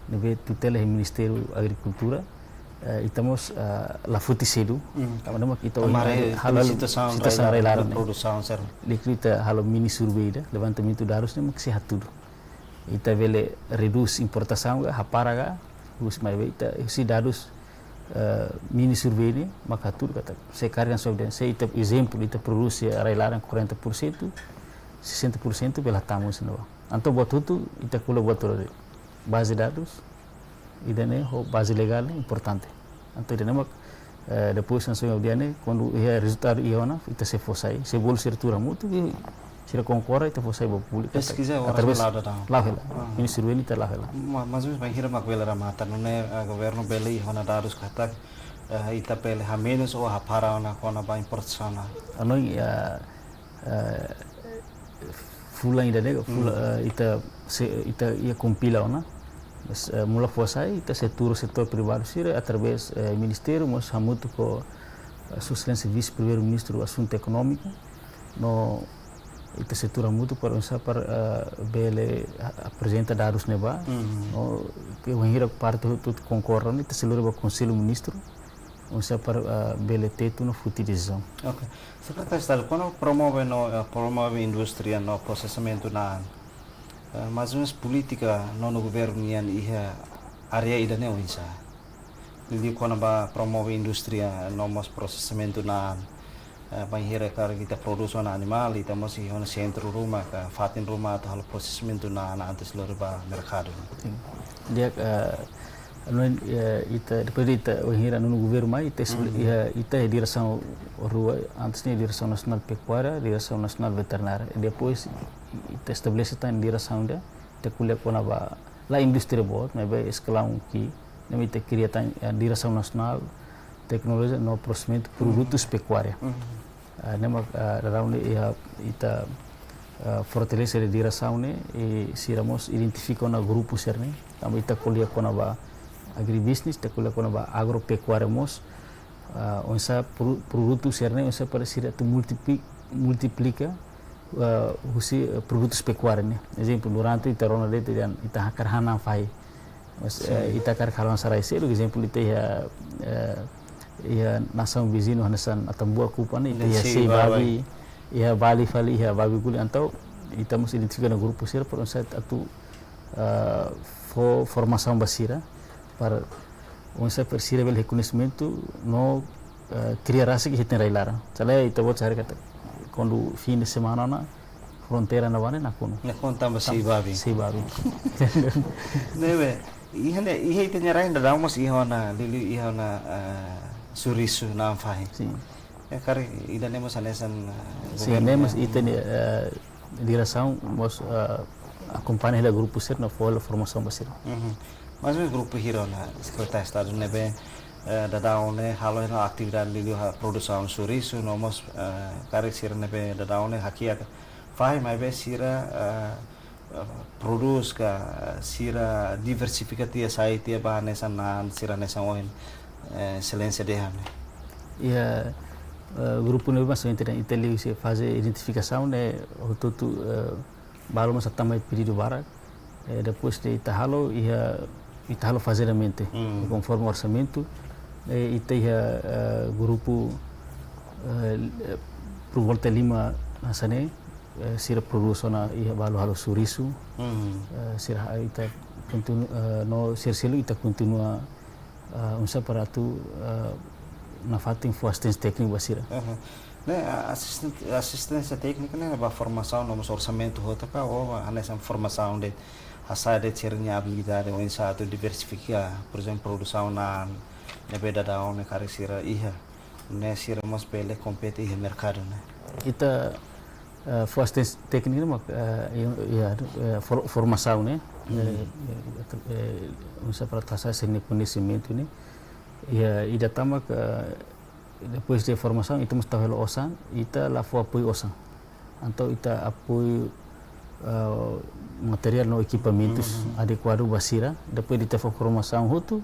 ne'ebé tutela iha Ministériu Agrikultura, eh, ita mós, eh, la foti sedu. Hmm. Tanba ne'e mak ita halo, halo situasaun rai-laran ne'e. Produsaun sira-ne'e. Liuliu ita halo mini survey ida, levantamentu dadus ne'e mak sei hatudu. Ita bele redús importasaun ka, hapara ka, husi maibé ita husi dadus, eh, mini survey ne'e mak hatudu katak se karik sob den, se ita, ezemplu, ita prodús iha rai-laran quarenta por cento, sessenta por cento bele hatama husi ne'ebá. Entaun buat hotu ita ko'alia buat hotu. Baze dadus, ida-ne'e ho baze legál ne'e importante. Entaun ida-ne'e mak, eh, depois hanesan ohin ha'u dehan ne'e, kuandu iha rezultadu iha ona, ita sei fó sai, sei bolu sira tuur hamutuk, i sira konkorda, ita fó sai ba públiku. Peskiza oras através la'o daudaun. La'o hela. Ah. Mini survey ne'e ita la'o hela. Ma-, mais ou menus bainhira mak bele remata, nune'e, eh, governu bele iha ona dadus katak, eh, ita bele hamenus ou hapara ona kona-ba importasaun. Anu, ya, eh, fulan ida-ne'e, fulan, eh, ita se, ita iha kompila ona. Mas, eh, molok fó sai, ita sei tuur setór privadu sira, através, eh, ministériu, mós hamutuk ho, eh, Sua Exelénsia Vise-Primeiru-Ministru Asuntu Ekonómiku, no ita sei tuur hamutuk para oinsá para, eh, bele a-, aprezenta dadus ne'ebá, no ke wainhira parte hotu konkorda, ita sei lori ba Konsellu Ministru, oinsá para, ah, bele tetu no foti desizaun. Ok. Sekretáriu Estadu, kona-ba promove no, eh, promove indústria no prosesamentu na'an. Eh, mais ou menus polítika nonu governu nian iha área ida-ne'e oinsá? Liuliu kona-ba promove indústria no mós prosesamentu na'an. Eh, bainhira karik ita prodús ona animál, ita mós iha ona sentru ruma ka fatin ruma atu halo prosesamentu na'an antes lori ba merkadu. Sin. Di'ak, eh, anu, eh, ita, depois de ita, wainhira nonu governu mai, ita, iha, ita iha diresaun rua, antes ne'e Diresaun Nasionál Pekuária, Diresaun Nasionál Veterinária. I depois ita estabelese tan diresaun ida, ita ko'alia kona-ba, la indústria boot, maibé eskalaun ki'ik, ne'ebé ita kria tan, eh, Diresaun Nasionál Teknolojia no Prosesamentu Produtus Pekuária. Ah, ne'e mak, ah, daudaun ne'e iha ita, ah, fortalese diresaun ne'e, i sira mós identifika ona grupu sira-ne'e. Tanba ita ko'alia kona-ba agribusiness, ita ko'alia kona-ba agropecuária mós, ah, oinsá pro-, produtu sira-ne'e, oinsá para sira atu multipli-, multiplika, ah, husi, eh, produtus pekuária ne'e. Ezemplu, durante ita rona de'it, ita, ita hakarak han na'an fahi. Mas, eh, ita hakarak han na'an sarai seluk, ezemplu, ita iha, eh, iha nasaun viziñu hanesan Atambua, Kupang ne'e, ita iha sei babi, iha bali fali, iha babi ko'alia, entaun ita mós identifika ona grupu sira, para oinsá atu, eh, fó formasaun ba sira, para oinsá para sira bele iha koñesimentu no, eh, kria rasik iha ita-nia rai-laran. Selae ita-boot sehari katak, kuandu fim de semana ona, fronteira ne'ebá ne'e nakonu. Nakonu tanba sei babi. Sei babi. Ne'ebé, iha ne'e, iha ita-nia rai daudaun mós iha ona, liuliu iha ona, eh, surisu na'an fahi. Sin. Eh, karik ida-ne'e mós hanesan, eh, sin, governu ne'e mós ita-nia, eh, diresaun mós, eh, akompaña hela grupu sira no fó hela formasaun ba sira. Mhm. Mas mós grupu hira ona, Sekretáriu Estadu, ne'ebé, eh, daudaun ne'e halo hela atividade liuliu ba produsaun surisu, no mós, eh, karik sira ne'ebé daudaun ne'e hakiak fahi, maibé sira, eh, eh, prodús ka, eh, sira diversifika tiha, sai tiha ba hanesan na'an sira hanesan ohin, eh, Exelénsia dehan ne'e. Iha, eh, grupu ne'ebé mós ita, ita liu husi faze identifikasaun ne'e, hotu-hotu, eh, balu mós hatama pedidu barak. Eh, depois de ita halo, iha, ita halo fazeadamente, hmm, konforme orsamentu. Eh, ita iha, eh, grupu, eh, por volta lima hanesan ne'e, eh, sira prodús ona iha balu halo surisu. Hmm. Eh, sira ha-, ita kontinu-, eh, no sira seluk ita kontinua, eh, oinsá para atu, eh, nafatin fó asisténsia téknika ba sira. Aha. Ne'e, a-, asisten-, asisténsia téknika ne'e ba formasaun no mós orsamentu hotu ka, ou ba hanesan formasaun de'it, hasa'e de'it sira-nia abilidade oinsá atu diversifika, por ezemplu, produsaun na'an ne'ebé daudaun ne'e karik sira iha, ne'e sira mós bele kompete iha merkadu ne'e. Ita, eh, fó asisténsia téknika ne'e mak, eh, iha, iha, eh, for-, formasaun ne'e. Hmm. Eh, eh, eh, oinsá para atu hasa'e sira-nia koñesimentu ne'e. Iha, ida tan mak, eh, depois de formasaun, ita mós tau hela osan, ita la fó apoiu osan. Entaun ita apoiu, eh, materiál no ekipamentus, mhm, adekuadu ba sira. Depois de ita fó formasaun hotu,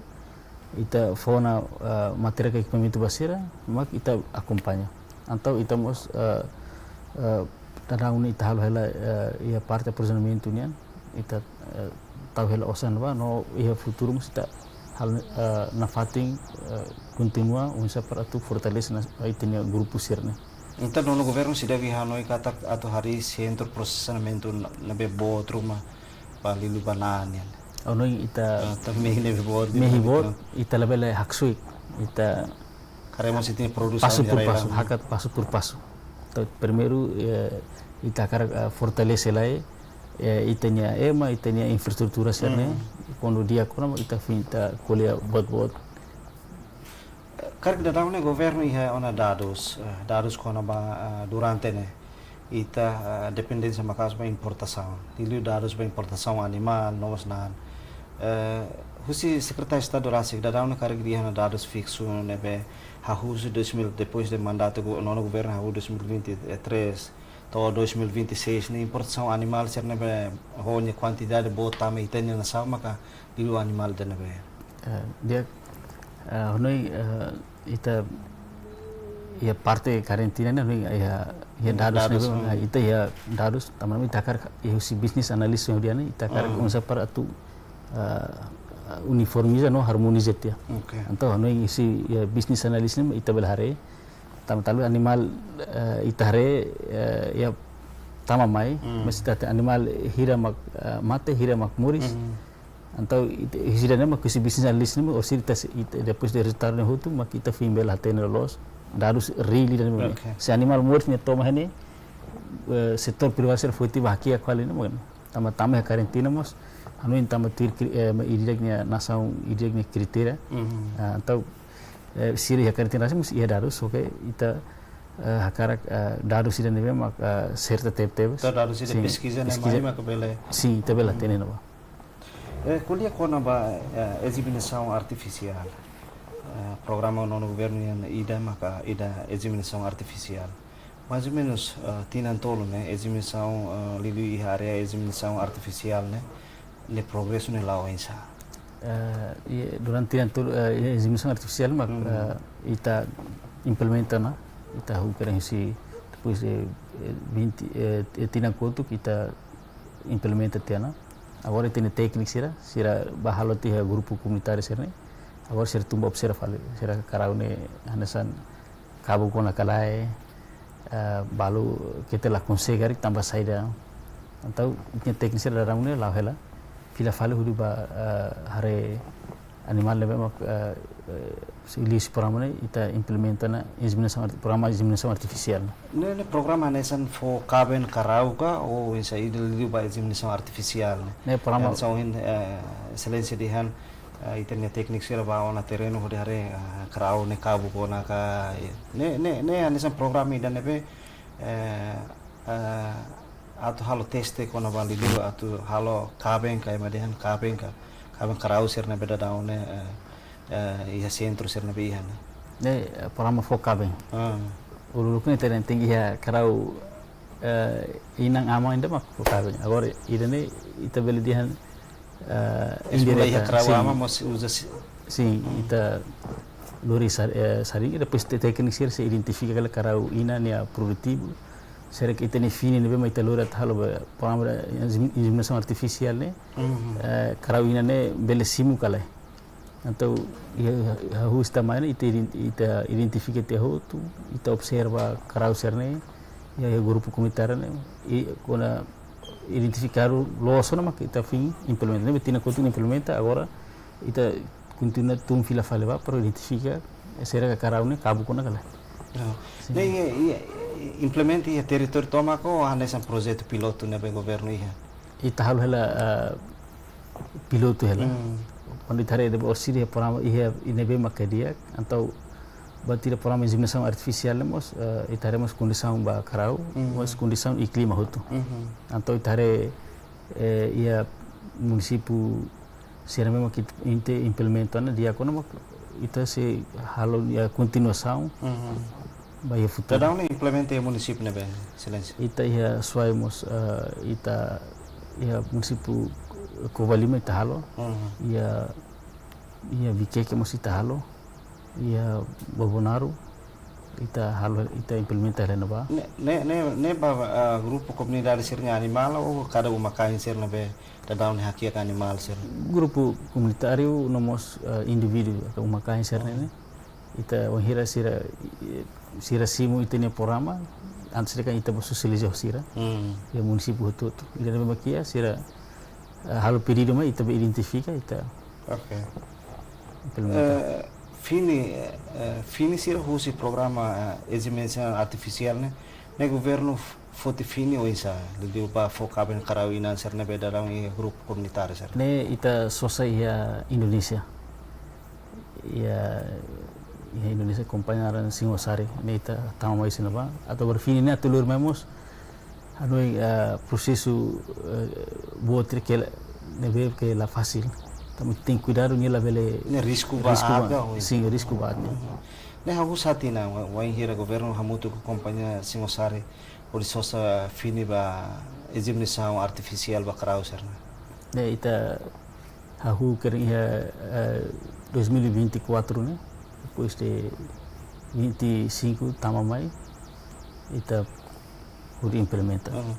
ita fó ona, eh, materiál ka ekipamentu ba sira, mak ita akompaña. Entaun ita mós, eh, eh, daudaun ne'e ita halo hela, eh, iha parte aprovizionamentu nian, ita, eh, tau hela osan ba, no iha futuru mós ita halo, eh, nafatin, eh, kontinua, oinsá para atu fortalese ona ita-nia grupu sira-ne'e. Entaun, nonu governu seidauk hanoin katak atu harii sentru prosesamentu na-, ne'ebé boot ruma ba liuliu ba na'an nian? Hanoin ita, ah, ita mehi ne'ebé boot, mehi boot, ita labele haksoit, ita haree mós ita-nia produsaun pasu por pasu, hakat pasu por pasu. Entaun, primeiru, eh, ita hakarak, eh, fortalese lai, eh, ita-nia ema, ita-nia infraestrutura sira-ne'e, hmm, kuandu di'ak ona, ita foin ita ko'alia boot-boot. Karik daudaun ne'e governu iha ona dadus, eh, dadus kona-ba, eh, durante ne'e ita, eh, dependénsia maka'as ba importasaun. Liuliu dadus ba importasaun animál, no mós na'an. Eh, husi Sekretáriu Estadu rasik daudaun ne'e karik iha ona dadus fiksu ne'ebé hahú husi dois mil, depois de mandatu go-, nonu governu hahú dois mil e vinte e três to'o dois mil e vinte e seis ne'e importasaun animál sira ne'ebé ho nia kuantidade boot tama iha ita-nia nasaun maka liuliu animál ida ne'ebé? Eh, di'ak, eh, hanoin, eh, ita iha parte karantina ne'e, hanoin iha, iha dadus, dadus ne'ebé, hmm, eh, ita iha dadus, tanba ita hakarak iha husi business analysis ne'e, ita hakarak, hmm, oinsá para atu, eh, uniformiza no harmoniza tiha. Oke. Entaun, hanoin husi, iha business analysis ne'e ita bele haree, tanba dala ruma animál, eh, ita haree, eh, iha tama mai, hmm, mas ita hatene animál hira mak, eh, mate, hira mak moris. Hmm. Entaun, ita, husi ida-ne'e mak husi business analysis ne'e mak, orsida ita, ita, depois de resultadu ne'e hotu, mak ita foin bele hatene loloos dadus reál ida-ne'e mak. Oke. Se animál moris ne'e to'o mai ne'e, eh, setór privadu sira foti ba hakiak fali ne'e mak. Tanba tama iha karantina mós, hanoin tanba tuir kri-, eh, ida-idak nia nasaun, ida-idak nia kritéria. Mhm. Ah, entaun, eh, sira iha karantina rasik mós iha dadus, oke, ita, eh, hakarak, eh, dadus ida ne'ebé mak, eh, serta tebetebes. Entaun dadus ida, sin, peskiza ne'e, peskiza, mai maka bele. Sin, ita bele hatene ona ba. Eh, ko'alia kona-ba, eh, inseminasaun artifisiál. Eh, programa nonu governu nian ida maka ida inseminasaun artifisiál. Mais ou menus, ah, tinan tolu ne'e, inseminasaun, ah, liuliu iha área inseminasaun artifisiál ne'e, nia progresu ne'e la'o oinsá? Eh, i durante tinan tolu, eh, inseminasaun artifisiál mak, Hmm. eh, ita implementa ona, ita hahú kedas husi, depois de, eh, vinte, eh, eh, tinan kotuk ita implementa tiha ona. Agora ita-nia tékniku sira, sira bá halo tiha grupu komunitáriu sira-ne'e. Agora sira tun bá observa fali, sira karau ne'e hanesan kabuk ona ka lae, eh, balu keta la konsege karik tanba saida. Entaun, ita-nia tékniku sira daudaun ne'e la'o hela. Fila fali hodi bá, eh, haree animál ne'ebé mak, eh, eh, se liuhusi programa ne'e, ita implementa ona inseminasaun arti-, programa inseminasaun artifisiál. Ne'e, ne'e programa hanesan fó kaben karau ka, ou oinsá ida liuliu ba inseminasaun artifisiál ne'e? Ne'e programa Hanesan ohin, eh, Exelénsia dehan, eh, ita-nia tékniku sira bá ona terrenu hodi haree, eh, karau ne'e kabuk ona ka, eh, ne'e, ne'e, ne'e hanesan programa ida ne'ebé, eh, eh, atu halo teste kona-ba liuliu atu halo kaben ka, ema dehan kaben ka, kaben karau sira ne'ebé daudaun ne'e, eh, eh, iha sentru sira ne'ebé iha ne'e. Ne'e, eh, programa fó kaben. Ah. Uluk ne'e ita dehan tenke iha karau, eh, inan-aman ida mak fó kaben. Agora, ida-ne'e ita bele dehan, eh, Es mula iha indireta, karau sin. Aman mós uza si- Sin, Hmm. ita lori sar-, eh, saringi, depois te-, tékniku sira sei identifika karik karau inan ne'e produtivu. Será que ita-nia fini ne'ebé mak ita lori atu halo ba programa inseminasaun artifisiál ne'e, Mhm. eh, karau inan ne'e bele simu ka lae. Entaun, iha, iha, iha husi tamanho ne'e, ita ident-, ita identifika tiha hotu, ita observa karau sira-ne'e, iha, iha grupu komunitáriu ne'e, i kona identifikadu loos ona mak ita foin implementa. Ne'ebé tinan kotuk implementa, agora ita kontinua tun fila fali bá, para identifika, será que karau ne'e kabuk ona ka lae. Ah. Sin. Ne'e, iha, iha, implementa iha territóriu tomak ka hanesan projetu pilotu ne'ebé governu iha? Ita halo hela, ah, pilotu hela. Hmm. Kuandu ita haree de'it orsida iha programa iha ne'ebé mak di'ak, entaun buat ida programa inseminasaun artifisiál ne'e mós, eh, ita haree mós kondisaun ba karau, Hmm. mós kondisaun i klima hotu. Mhm. Entaun ita haree, eh, iha munisípiu sira ne'ebé mak ita implementa ona di'ak ona mak ita sei halo iha kontinuasaun Mhm. ba iha futuru. Daudaun ne'e implementa iha munisípiu ne'ebé, Exelénsia? Ita iha Suai mós, eh, ita iha munisípiu Covalima ita halo. Mhm. Iha, iha Viqueque mós ita halo. Iha Bobonaro ita halo, ita implementa hela ne'ebá. Ne'e, ne'e, ne'e, ne'e ba, ah, grupu komunidade sira-nia animál ou kada uma-kain sira ne'ebé daudaun ne'e hakiak animál sira? Grupu komunitáriu no mós, eh, indivíduu ka uma-kain sira-ne'e. Oh. Ita wainhira sira, eh, sira simu ita-nia programa, antes de'it kan ita bá sosializa ho sira. Hmm. Iha munisípiu hotu-hotu. Ida ne'ebé mak iha sira, eh, halo pedidu mai ita bá identifika, ita Oke. implementa. Eh, fini, eh, fini sira husi programa, eh, inseminasaun artifisiál ne'e, ne'e governu f-, foti fini oinsá, liuliu ba fó kaben karau inan sira ne'ebé daudaun iha grupu komunitáriu sira? Ne'e ita sosa iha Indonézia. Iha, iha Indonézia kompañia naran Singosari, ne'e ita tama mai husi ne'ebá. Atu agora fini ne'e atu lori mai mós, hanoin, eh, prosesu, eh, boot ida ke la, ne'ebé ke la fasil. Tanba tenke kuidadu, nia labele Ne'e risku ba risku ba, ba, oi. Sin, risku ba, ne'e. Mhm. Ne'e ha'u sente ona, wa-, wainhira governu hamutuk ho kompañia Singosari, hodi sosa fini ba inseminasaun artifisiál ba karau sira-ne'e. Ne'e ita hahú kedas iha, eh, dois mil e vinte e quatro ne'e, depois de vinte e cinco tama mai, ita hodi implementa. Uhum.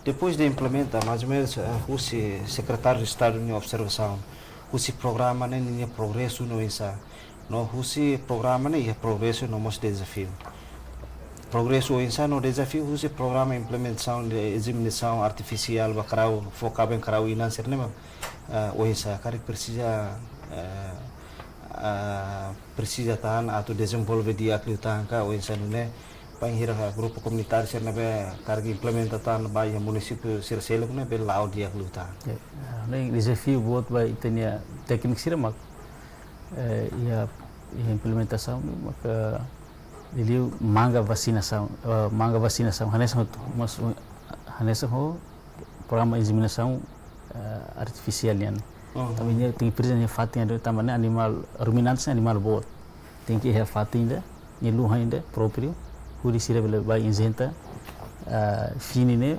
Depois de implementa, mais ou menus, eh, husi Sekretáriu de Estadu nia observasaun, husi programa ne'e ninia progresu no oinsá, no husi programa ne'e iha progresu no mós dezafiu. Progresu oinsá no dezafiu husi programa implementasaun de inseminasaun artifisiál ba karau, fó kaben karau inan sira-ne'e, eh, oinsá karik presiza, eh, ah, presiza tan atu dezenvolve di'ak liután ka oinsá nune'e, bainhira grupu komunitáriu sira ne'ebé karik implementa tan ba iha munisípiu sira seluk ne'e bele la'o di'ak liután. Ya, ah, ne'e dezafiu boot ba ita-nia tékniku sira mak, eh, iha, iha implementasaun ne'e maka liuliu manga vasinasaun, eh, manga vasinasaun, hanesan hotu, mas, eh, hanesan ho programa inseminasaun, eh, artifisiál nian. Oh. Tanba nia tenke presiza iha fatin ida, tanba ne'e animál, ruminantes animál boot. Tenke iha fatin ida, nia luhan ida própriu, hodi sira bele bá injeta, ah, fini ne'e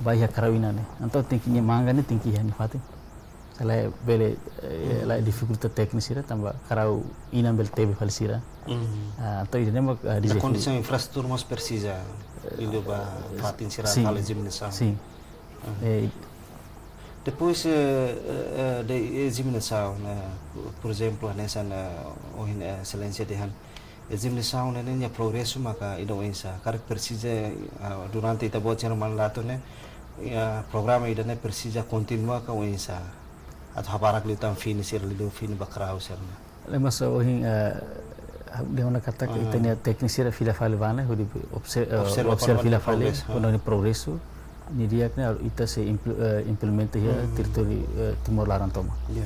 ba iha karau inan ne'e. Entaun tenke, nia manga ne'e tenke iha nia fatin. Se lae bele, eh, lae difikulta tékniku sira tanba karau inan bele tebe fali sira. Ah, entaun ida-ne'e mak, ah, dezafiu. Kondisaun infraestrutura mós presiza, liuliu ba fatin sira, sin, halo ezaminesaun. Sin. Eh, depois, eh, eh, eh, de ezaminesaun, eh, por, por ezemplu, hanesan, eh, ohin, eh, Exelénsia dehan, ezaminesaun ne'e nia progresu maka ida oinsá, karik presiza, ah, durante ita-boot sira mandato ne'e, iha programa ida-ne'e presiza kontinua ka oinsá? Atu habarak liután fini sira liuliu fini ba karau sira-ne'e? Lemos ohin, eh, dehan ona katak ita-nia tékniku sira fila fali bá ne'e, hodi obse-, eh, observa fila fali progresu, kona-ba nia progresu. Nia di'ak ne'e ita sei impl-, eh, implementa iha territóriu, eh, Timor laran tomak. Ya.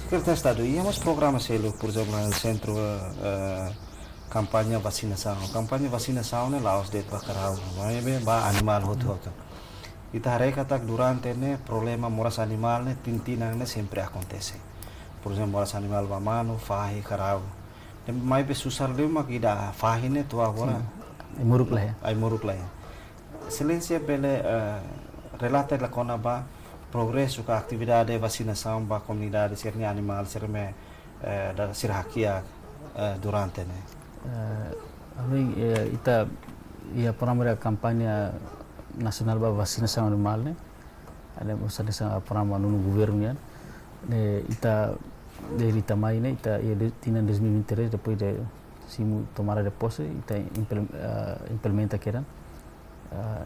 Sekretáriu Estadu, iha mós programa seluk, por ezemplu, sentru, eh, kampaña vasinasaun. Kampaña vasinasaun ne'e la'ós de'it ba karau, maibé ba animál hotu-hotu. Ita haree katak durante ne'e problema moras animál ne'e tinan-tinan ne'e sempre akontese. Por ezemplu, moras animál ba manu, fahi, karau. Ne'e maibé susar liu mak ida fahi ne'e to'o agora ai-moruk la iha. Ai-moruk la iha. Exelénsia bele, eh, relata la kona-ba progresu ka atividade vasinasaun ba komunidade sira-nia animál sira-ne'ebé, eh, da sira hakiak, eh, durante ne'e? Eh, ami, eh, ita iha programa kampaña nasionál ba vasinasaun animál ne'e. Ida-ne'e mós hanesan programa nonu governu nian. Ne'e ita desde ita mai ne'e, ita iha de, tinan dois mil e vinte e três, depois de simu tomada de pose, ita implem-, eh, implementa kedan. Eh,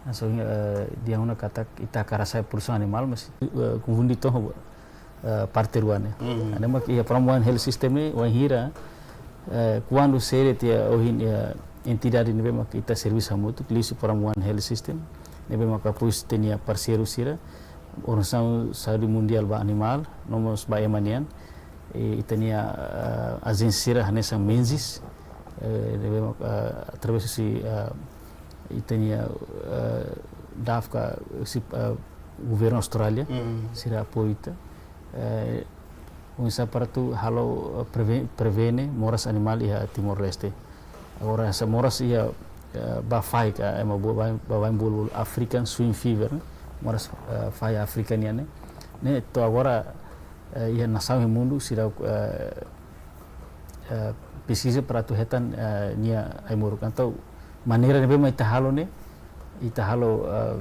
hanesan, eh, dehan ona katak ita hakarak hasa'e produsaun animál, mas, eh, konfunde to'o, eh, parte rua ne'e. Ida-ne'e mak iha programa One Health System ne'e, wainhira, eh, kuandu sira tiha ohin, eh, entidade ne'ebé mak ita servisu hamutuk, liuhusi programa One Health System, ne'ebé mak apoiu ita-nia parseiru sira, Organizasaun Saúde Mundiál ba animál, no mós ba ema nian, i ita-nia, eh, ajénsia sira hanesan Menzies, eh, ne'ebé mak, eh, através husi, eh, ita-nia, eh, DAFF ka husi, eh, governu Austrália, sira apoiu ita. Eh, oinsá para atu halo, eh, preve-, prevene moras animál iha Timor-Leste. Agora, se moras iha, eh, ba fahi ka, ema bolu, ba, ba, bolu African Swine Fever, ne'e? Moras, eh, fahi Áfrika nian ne'e. Ne'e, to'o agora, eh, iha nasaun iha mundu sira, eh, eh, presiza para atu hetan, eh, nia ai-moruk. Entaun, maneira ne'ebé mak ita halo ne'e, ita halo, eh,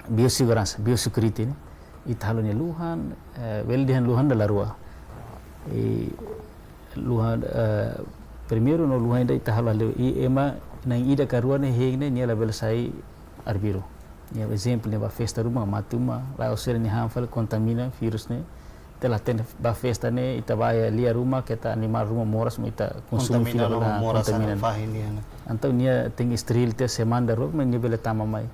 bioseguransa, biosecurity ne'e. Ita halo nia luhan, eh, bele dehan luhan dala rua. I luhan, eh, primeiru no luhan ida ita halo halo. I ema na'in ida ka rua ne'e hein ne'e nia labele sai arbiru. Nia ezemplu ne'e ba festa ruma, mate uma, la'ós sira-nia han fali kontamina vírus ne'e. Ita la hatene ba festa ne'e, ita ba iha lia ruma, keta animál ruma moras, mak ita konsumu fila no fali, moras kontamina. Anu fahi nian. Entaun nia tenke esteril tiha semana dala rua, mak nia bele tama mai.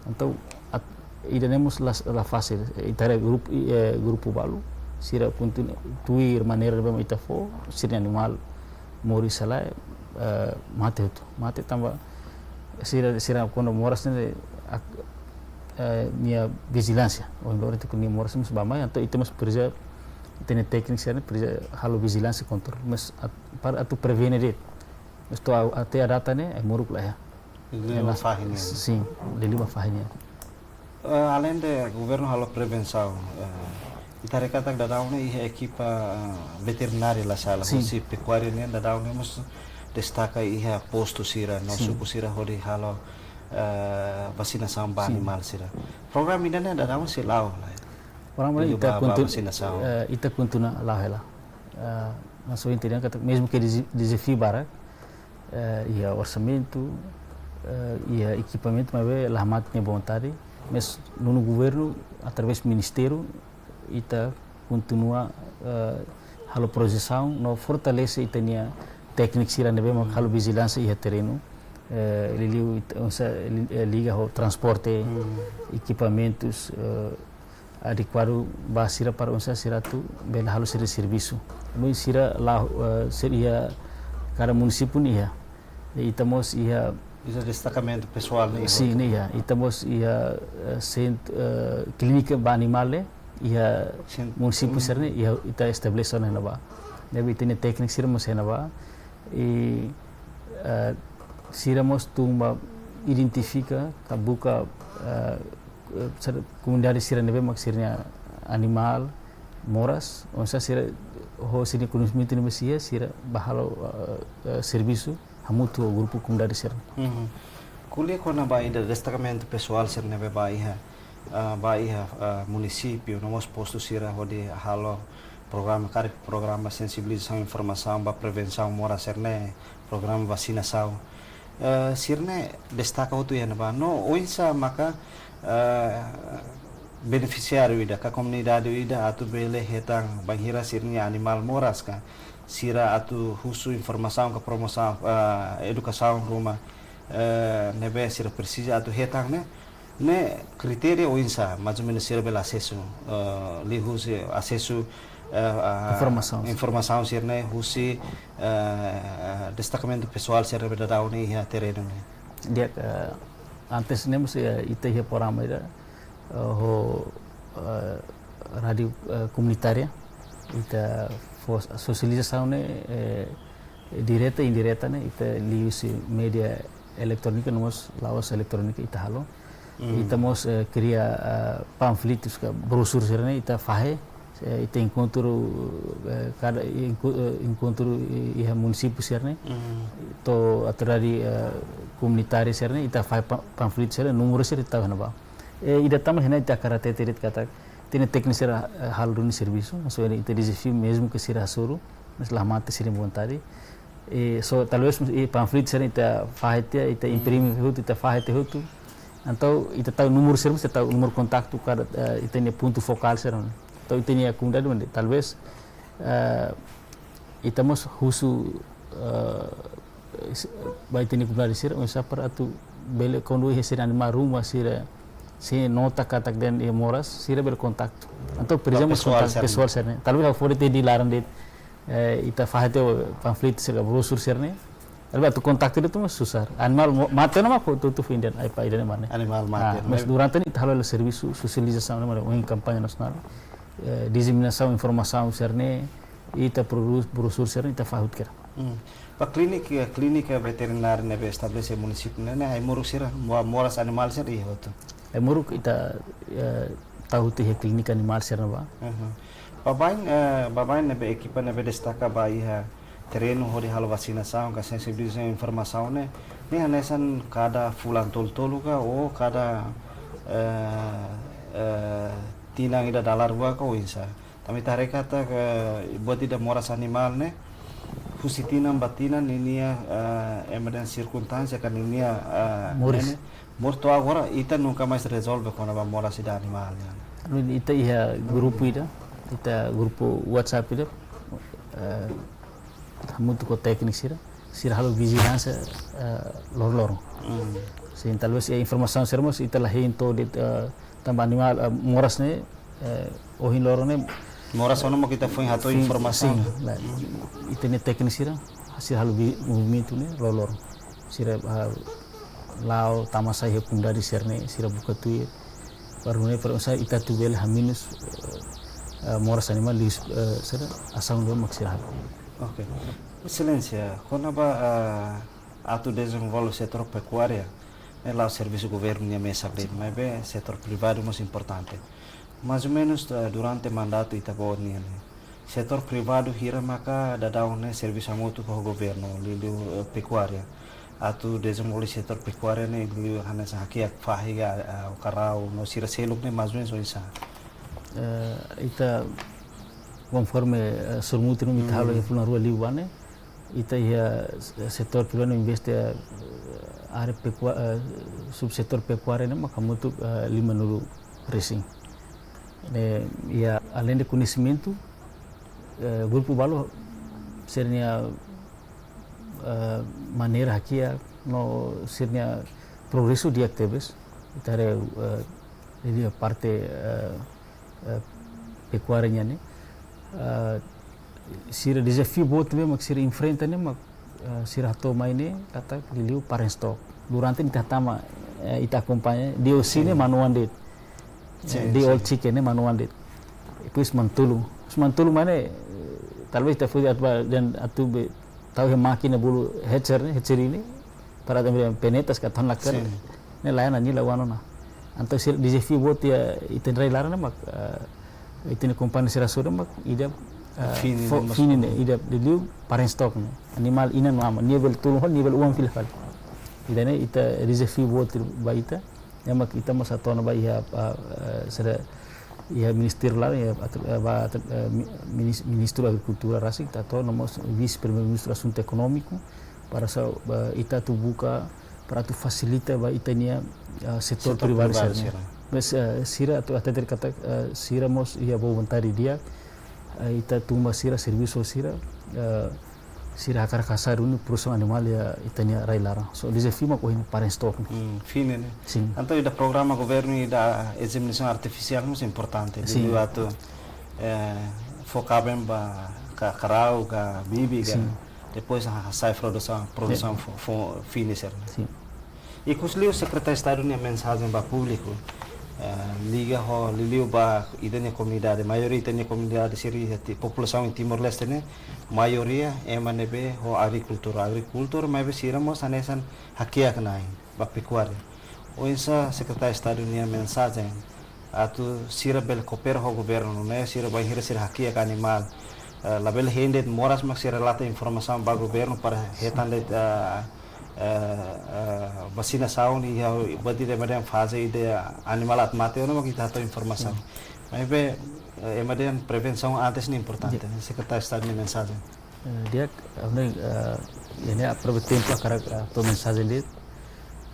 Entaun, at-, ida-ne'e mós la, la fasil. Ita haree grupu, eh, grupu balu, sira kontinu-, tuir maneira ne'ebé mak ita fó, sira-nia animál moris sala, eh, mate hotu. Mate tanba sira, sira kuandu moras ne'e, ak-, eh, nia vijilánsia. Ohin loron ita ko'alia moras mós ba mai, entaun ita mós presiza, ita-nia tékniku sira-ne'e presiza halo vijilánsia kontrolu. Mas at-, para atu prevene de'it. Mas to'o a-, até à data ne'e, ai-moruk la iha. Liuliu ba fahi nian. Sin, liuliu ba fahi nian. Eh, além de governu halo prevensaun, eh, ita haree katak daudaun ne'e iha ekipa, eh, veterinária la sala, sin, husi pekuária nian daudaun ne'e mós destaka iha postu sira, no, sin, suku sira hodi halo, eh, vasinasaun ba, sin, animál sira. Programa ida-ne'e daudaun sei la'o lai? Programa ida-ne'e ita ba, ba kontin-, vasinasaun, eh, ita kontinua la'o hela. Eh, mas ohin ita dehan katak mezmu ke dezi-, dezafiu barak, eh, iha orsamentu, eh, iha ekipamentu, maibé la hamate nia vontade, mas nonu governu, através ministériu, ita kontinua, eh, halo projesaun, no fortalese ita-nia tékniku sira ne'ebé mak halo vijilánsia iha terrenu, eh, liuliu ita, oinsá, li-, eh, liga ho transporte, ekipamentus, eh, adekuadu ba sira para oinsá sira atu bele halo sira servisu. Maibé sira la, eh, sira iha kada munisípiu ne'e iha. I ita mós iha. Iha destakamentu pesoál ne'e iha. Sin, ne'e iha. Ita mós iha, eh, sent-, eh, klínika ba animál ne'e iha, sin, munisípiu sira-ne'e iha, ita estabelese ona iha ne'ebá. Ne'ebé ita-nia tékniku sira mós iha ne'ebá. I, eh, Sira mós tun ba identifika, ka buka, eh, eh, sira, komunidade sira ne'ebé mak sira-nia animál moras, oinsá sira ho sira-nia koñesimentu ne'ebé sira, sira bá halo, eh, eh, servisu hamutuk ho grupu komunidade sira. Mhm. Ko'alia kona-ba ida destakamentu pesoál sira ne'ebé bá iha, ah, bá iha, ah, munisípiu, no mós postu sira hodi halo programa, karik programa sensibilizasaun informasaun ba prevensaun moras sira-ne'e, programa vasinasaun. Eh, sira-ne'e destaka hotu iha ne'ebá. No oinsá maka, eh, benefisiáriu ida, ka komunidade ida atu bele hetan bainhira sira-nia animál moras ka, sira atu husu informasaun ka promosaun, eh, edukasaun ruma, eh, ne'ebé sira presiza atu hetan ne'e, ne'e kritéria oinsá, mais ou menos sira bele asesu, eh, liuhusi asesu, eh, a, informasaun. Informasaun sira-ne'e husi, eh, destakamentu pesoál sira ne'ebé daudaun ne'e iha terrenu ne'e. Di'ak, eh, antes ne'e mós, eh, ita iha programa ida, eh, ho, eh, rádiu, eh, komunitária, ita fó sosializasaun ne'e, eh, direta, indireta ne'e, ita liuhusi média eletrónika, no mós la'ós eletrónika ita halo. Mm. Ita mós, eh, kria, eh, panfletus ka brosur sira-ne'e, ita fahe, eh, ita enkontru, eh, kada enko-, eh, enkontru i-, iha munisípiu sira-ne'e. Mm. To'o autoridade, eh, komunitária sira-ne'e, ita fahe pa-, panfletu sira-ne'e, númeru sira ita tau iha ne'ebá. Eh, ida tan mak iha ne'e ita hakarak hatete de'it katak, ita-nia tékniku sira, eh, halo duni servisu, maksudnya ita dezafiu mezmu ke sira hasoru, mas la mate sira-nia vontade. Eh, so, talvez, eh, panfletu sira ita fahe tiha, ita imprime hotu, ita fahe tiha hotu. Entaun, ita tau númeru sira, ita tau númeru kontaktu kada, eh, ita-nia pontu fokál sira. Entaun, ita-nia komunidade, mande, talvez, eh, ita mós husu, eh, s-, ba ita-nia komunidade sira, oinsá para atu bele kuandu iha sira animál ruma sira, sira nota katak dehan iha moras, sira bele kontaktu. Entaun, ba presiza mós pesoál kontaktu sira-ne'e. Pesoál sira-ne'e. Talvez ha'u fó de'it laran de'it, eh, ita fahe tiha panfletu sira, brosur sira-ne'e. Talvez atu kontaktu de'it mós susar. Animál mo-, mate ona mak hotu-hotu foin dehan, ai pa ida-ne'e mak ne'e. Animál mate, ah, mas durante ne'e ita halo servisu sosializasaun ne'e mak ne'e, ohin kampaña nasionál. Eh, diseminasaun informasaun sira-ne'e, ita prodús brosur sira-ne'e, ita fahe hotu kedas. Hmm. Ba klínika, klínika veterinária ne'ebé estabelese munisípiu ne'e, ne'e ai-moruk sira, mo-, moras animál sira iha hotu. Ai-moruk ita, eh, tau hotu iha klínika animál sira ne'ebá. Mhm. Baibain, eh, baibain ne'ebé ekipa ne'ebé destaka ba iha terrenu hodi halo vasinasaun ka sensibilizasaun informasaun ne'e, ne'e hanesan kada fulan tolu-tolu ka ou kada, eh, eh, tinan ida dala rua ka oinsá. Tanba ita haree katak, eh, buat ida moras animál ne'e, husi tinan ba tinan ninia, eh, ema dehan sirkunstánsia ka ninia, eh, moris. Ne'e, moris to'o agora ita nunka mais rezolve kona-ba moras ida animál nian. Ita iha grupu ida, ita grupu WhatsApp ida, eh, hamutuk ho tékniku sira, sira halo vijilánsia, eh, loroloron. Hmm. Sin, talvez, eh, informasaun sira mós ita la hein to'o de'it, eh, tanba animál, eh, moras ne'e, eh, ohin loron ne'e. Moras ona mak ita foin hato'o sin, informasaun. Sin, la, ita-nia tékniku sira, sira halo vi-, movimentu ne'e loroloron. Sira, ah, la'o tama sai iha komunidade sira-ne'e, sira buka tuir. Baru ne'e para oinsá ita atu bele hamenus, eh, eh, moras animál liuhusi, eh, sira asaun ruma mak sira halo. Oke. Exelénsia, kona-ba, eh, atu dezenvolve setór pekuária, ne'e la'ós servisu governu nian mesak de'it, maibé setór privadu mós importante. Mais ou menos, eh, durante mandatu ita-boot nian ne'e, setór privadu hira maka daudaun ne'e servisu hamutuk ho governu, liuliu, eh, pekuária. Atu dezenvolve setór pekuária ne'e, liuliu hanesan hakiak fahi ka, eh, karau, no sira seluk ne'e, mais ou menos oinsá. Eh, ita, konforme, eh, sorumutu ne'ebé ita halo iha fulan rua liubá ne'e, ita iha, eh, setór privadu investe, eh, área pekua-, eh, subsetór pekuária ne'e maka hamutuk, eh, limanulu resin. Ne'e, iha aleinde koñesimentu, eh, grupu balu sira-nia, eh, maneira hakiak no sira-nia progresu di'ak tebes. Ita haree, eh, iha parte, eh, eh, pekuária nian ne'e. Eh, sira dezafiu boot ne'ebé mak sira enfrenta ne'e mak, eh, sira hato'o mai ne'e katak liuliu parentstok. Durante ita tama, eh, ita akompaña, D O C ne'e manuan de'it. Sin, eh, day old chicken ne'e manuan de'it. Depois mantulung. Depois mantulung mai ne'e, eh, talvez ita foti atu ba, dehan atu be, tau iha mákina bolu hatcher ne'e, hatchery ne'e. para atu penetas ka tan lakar. Sin. Ne'e lain, nia la wano na. Entaun sira dezafiu boot iha ita-nia rai-laran ne'e mak, eh, ita-nia kompañia sira sorin mak ida, eh, fini fo-, ne'e mas fini ne'e, ida liuliu parentstok ne'e. Animál inan no aman, nia bele tulun fali, nia bele oan fila fali. Ida-ne'e ita dezafiu boot ba ita. Ne'e mak ita mós hato'o ona ba iha, ah, eh, sira iha ministériu laran, iha atu-, eh, ba atu-, eh, mi-, minis-, Ministru Agrikultura rasik, ita hato'o no mós Vise-Primeiru-Ministru Asuntu Ekonómiku, para sa-, ba, ita atu buka, para atu fasilita ba ita-nia, ah, setór privadu sira-ne'e. Sira. Mas, eh, sira atu hateten katak, eh, sira mós iha boa vontade di'ak, eh, ita tun ba sira, servisu sira, eh, sira hakarak hasai duni produsaun animál iha ita-nia rai-laran. So, dezafiu mak ohin parentstok ne'e. Hmm, fini ne'e. Sin. Entaun ida programa governu ida inseminasaun artifisiál mós importante. Sin. Liuliu atu, eh, fó kaben ba ka-, karau, ka bibi, ka. Sin. Depois ha-, hasai produsaun, produsaun. Ya. Fó, fó fini sira-ne'e. Sin. Ikus liu Sekretáriu Estadu nia mensajen ba públiku, eh, liga ho liuliu ba ita-nia komunidade, maioria ita-nia komunidade sira iha ti-, populasaun Timor-Leste ne'e, maioria ema ne'ebé ho agrikultura, agrikultór, maibé sira mós hanesan hakiak na'in ba pekuária. Oinsá Sekretáriu Estadu nia mensajen atu sira bele koopera ho governu ne'e, sira bainhira sira hakiak animál. Eh, labele hein de'it moras mak sira relata informasaun ba governu para hetan de'it, eh, eh, eh, vasinasaun iha buat ida ema dehan faze ida animál atu mate ona mak ita hato'o informasaun. Hmm. Maibé, eh, ema dehan prevensaun antes ne'e importante, ya, ne'e Sekretáriu Estadu nia mensajen. Eh, di'ak, ami, eh, ida-ne'e aproveita tempu hakarak, eh, hato'o mensajen de'it,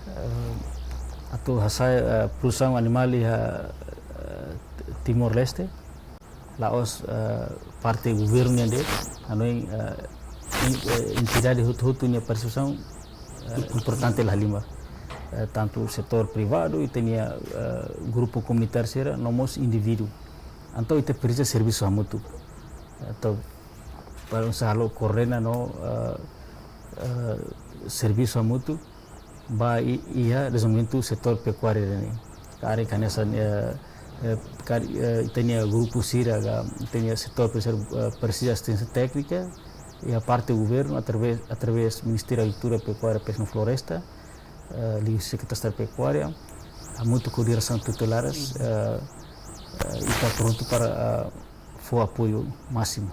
eh, atu hasai, eh, produsaun animál iha, eh, Timor-Leste, la'ós, eh, parte governu nian de'it, hanoin, eh, en-, eh, entidade hotu-hotu nia partisipasaun, eh, importante la halimar. Eh, tantu setór privadu, ita-nia, eh, grupu komunitáriu sira, no mós indivíduu. Entaun ita presiza servisu hamutuk. Entaun para oinsá halo koordena no, eh, eh, servisu hamutuk ba i-, iha dezenvolvimentu setór pekuária ne'e. Karik hanesan, eh, eh, kar-, eh, ita-nia grupu sira ka ita-nia setór presiza, eh, presiza asisténsia téknika, iha parte governu através, através Ministériu Agrikultura, Pekuária, Peska no Floresta, eh, liuhusi Sekretáriu Estadu Pekuária, hamutuk ho diresaun tutelares, eh, eh, ita prontu para, eh, fó apoiu másimu.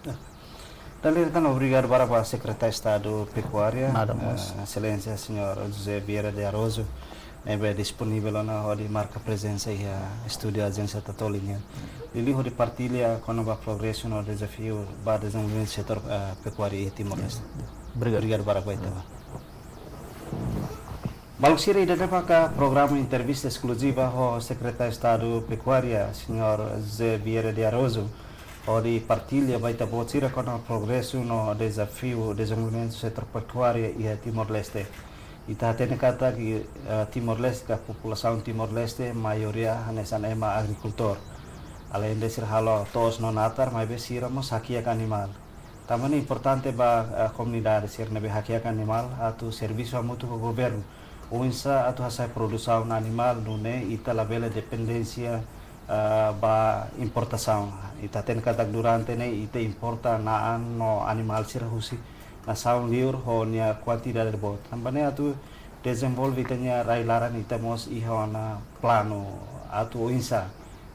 Ya. Dala ida tan obrigadu barak ba Sekretáriu Estadu Pekuária, nada mais, eh, Exelénsia Señór José Vieira de Araújo, ne'ebé disponivel ona hodi marka prezensa iha estúdiu Ajénsia Tatoli nian. Liuliu hodi partilla kona-ba progresu no dezafiu ba dezenvolvimentu setór, eh, pekuária iha Timor-Leste. Ya, ya. Obrigadu. Obrigadu barak ba ita ba. Maluk sira, ida-ne'e maka programa entrevista eskluziva ho Sekretáriu Estadu Pekuária, Señór José Vieira de Araújo, hodi partilla ba ita-boot sira kona progresu no dezafiu dezenvolvimentu setór pekuária iha Timor-Leste. Ita hatene katak, eh, Timor-Leste ka populasaun Timor-Leste maioria hanesan ema agrikultór. Aleinde sira halo to'os no natar, maibé sira mós hakiak animál. Tanba ne'e importante ba, eh, komunidade sira ne'ebé hakiak animál atu servisu hamutuk ho governu. Oinsá atu hasai produsaun animál nune'e ita labele dependénsia, eh, ba importasaun. Ita hatene katak durante ne'e ita importa na'an no animál sira husi nasaun liur ho nia kuantidade boot. Tanba ne'e atu dezenvolve ita-nia rai-laran ita mós iha ona planu atu oinsá,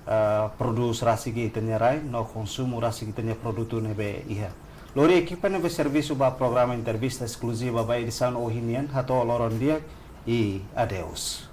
eh, prodús rasik iha ita-nia rai, no konsumu rasik ita-nia produtu ne'ebé iha. Lori ekipa ne'ebé servisu ba programa entrevista eskluziva ba edisaun ohin nian, hato'o loron di'ak, i adeus.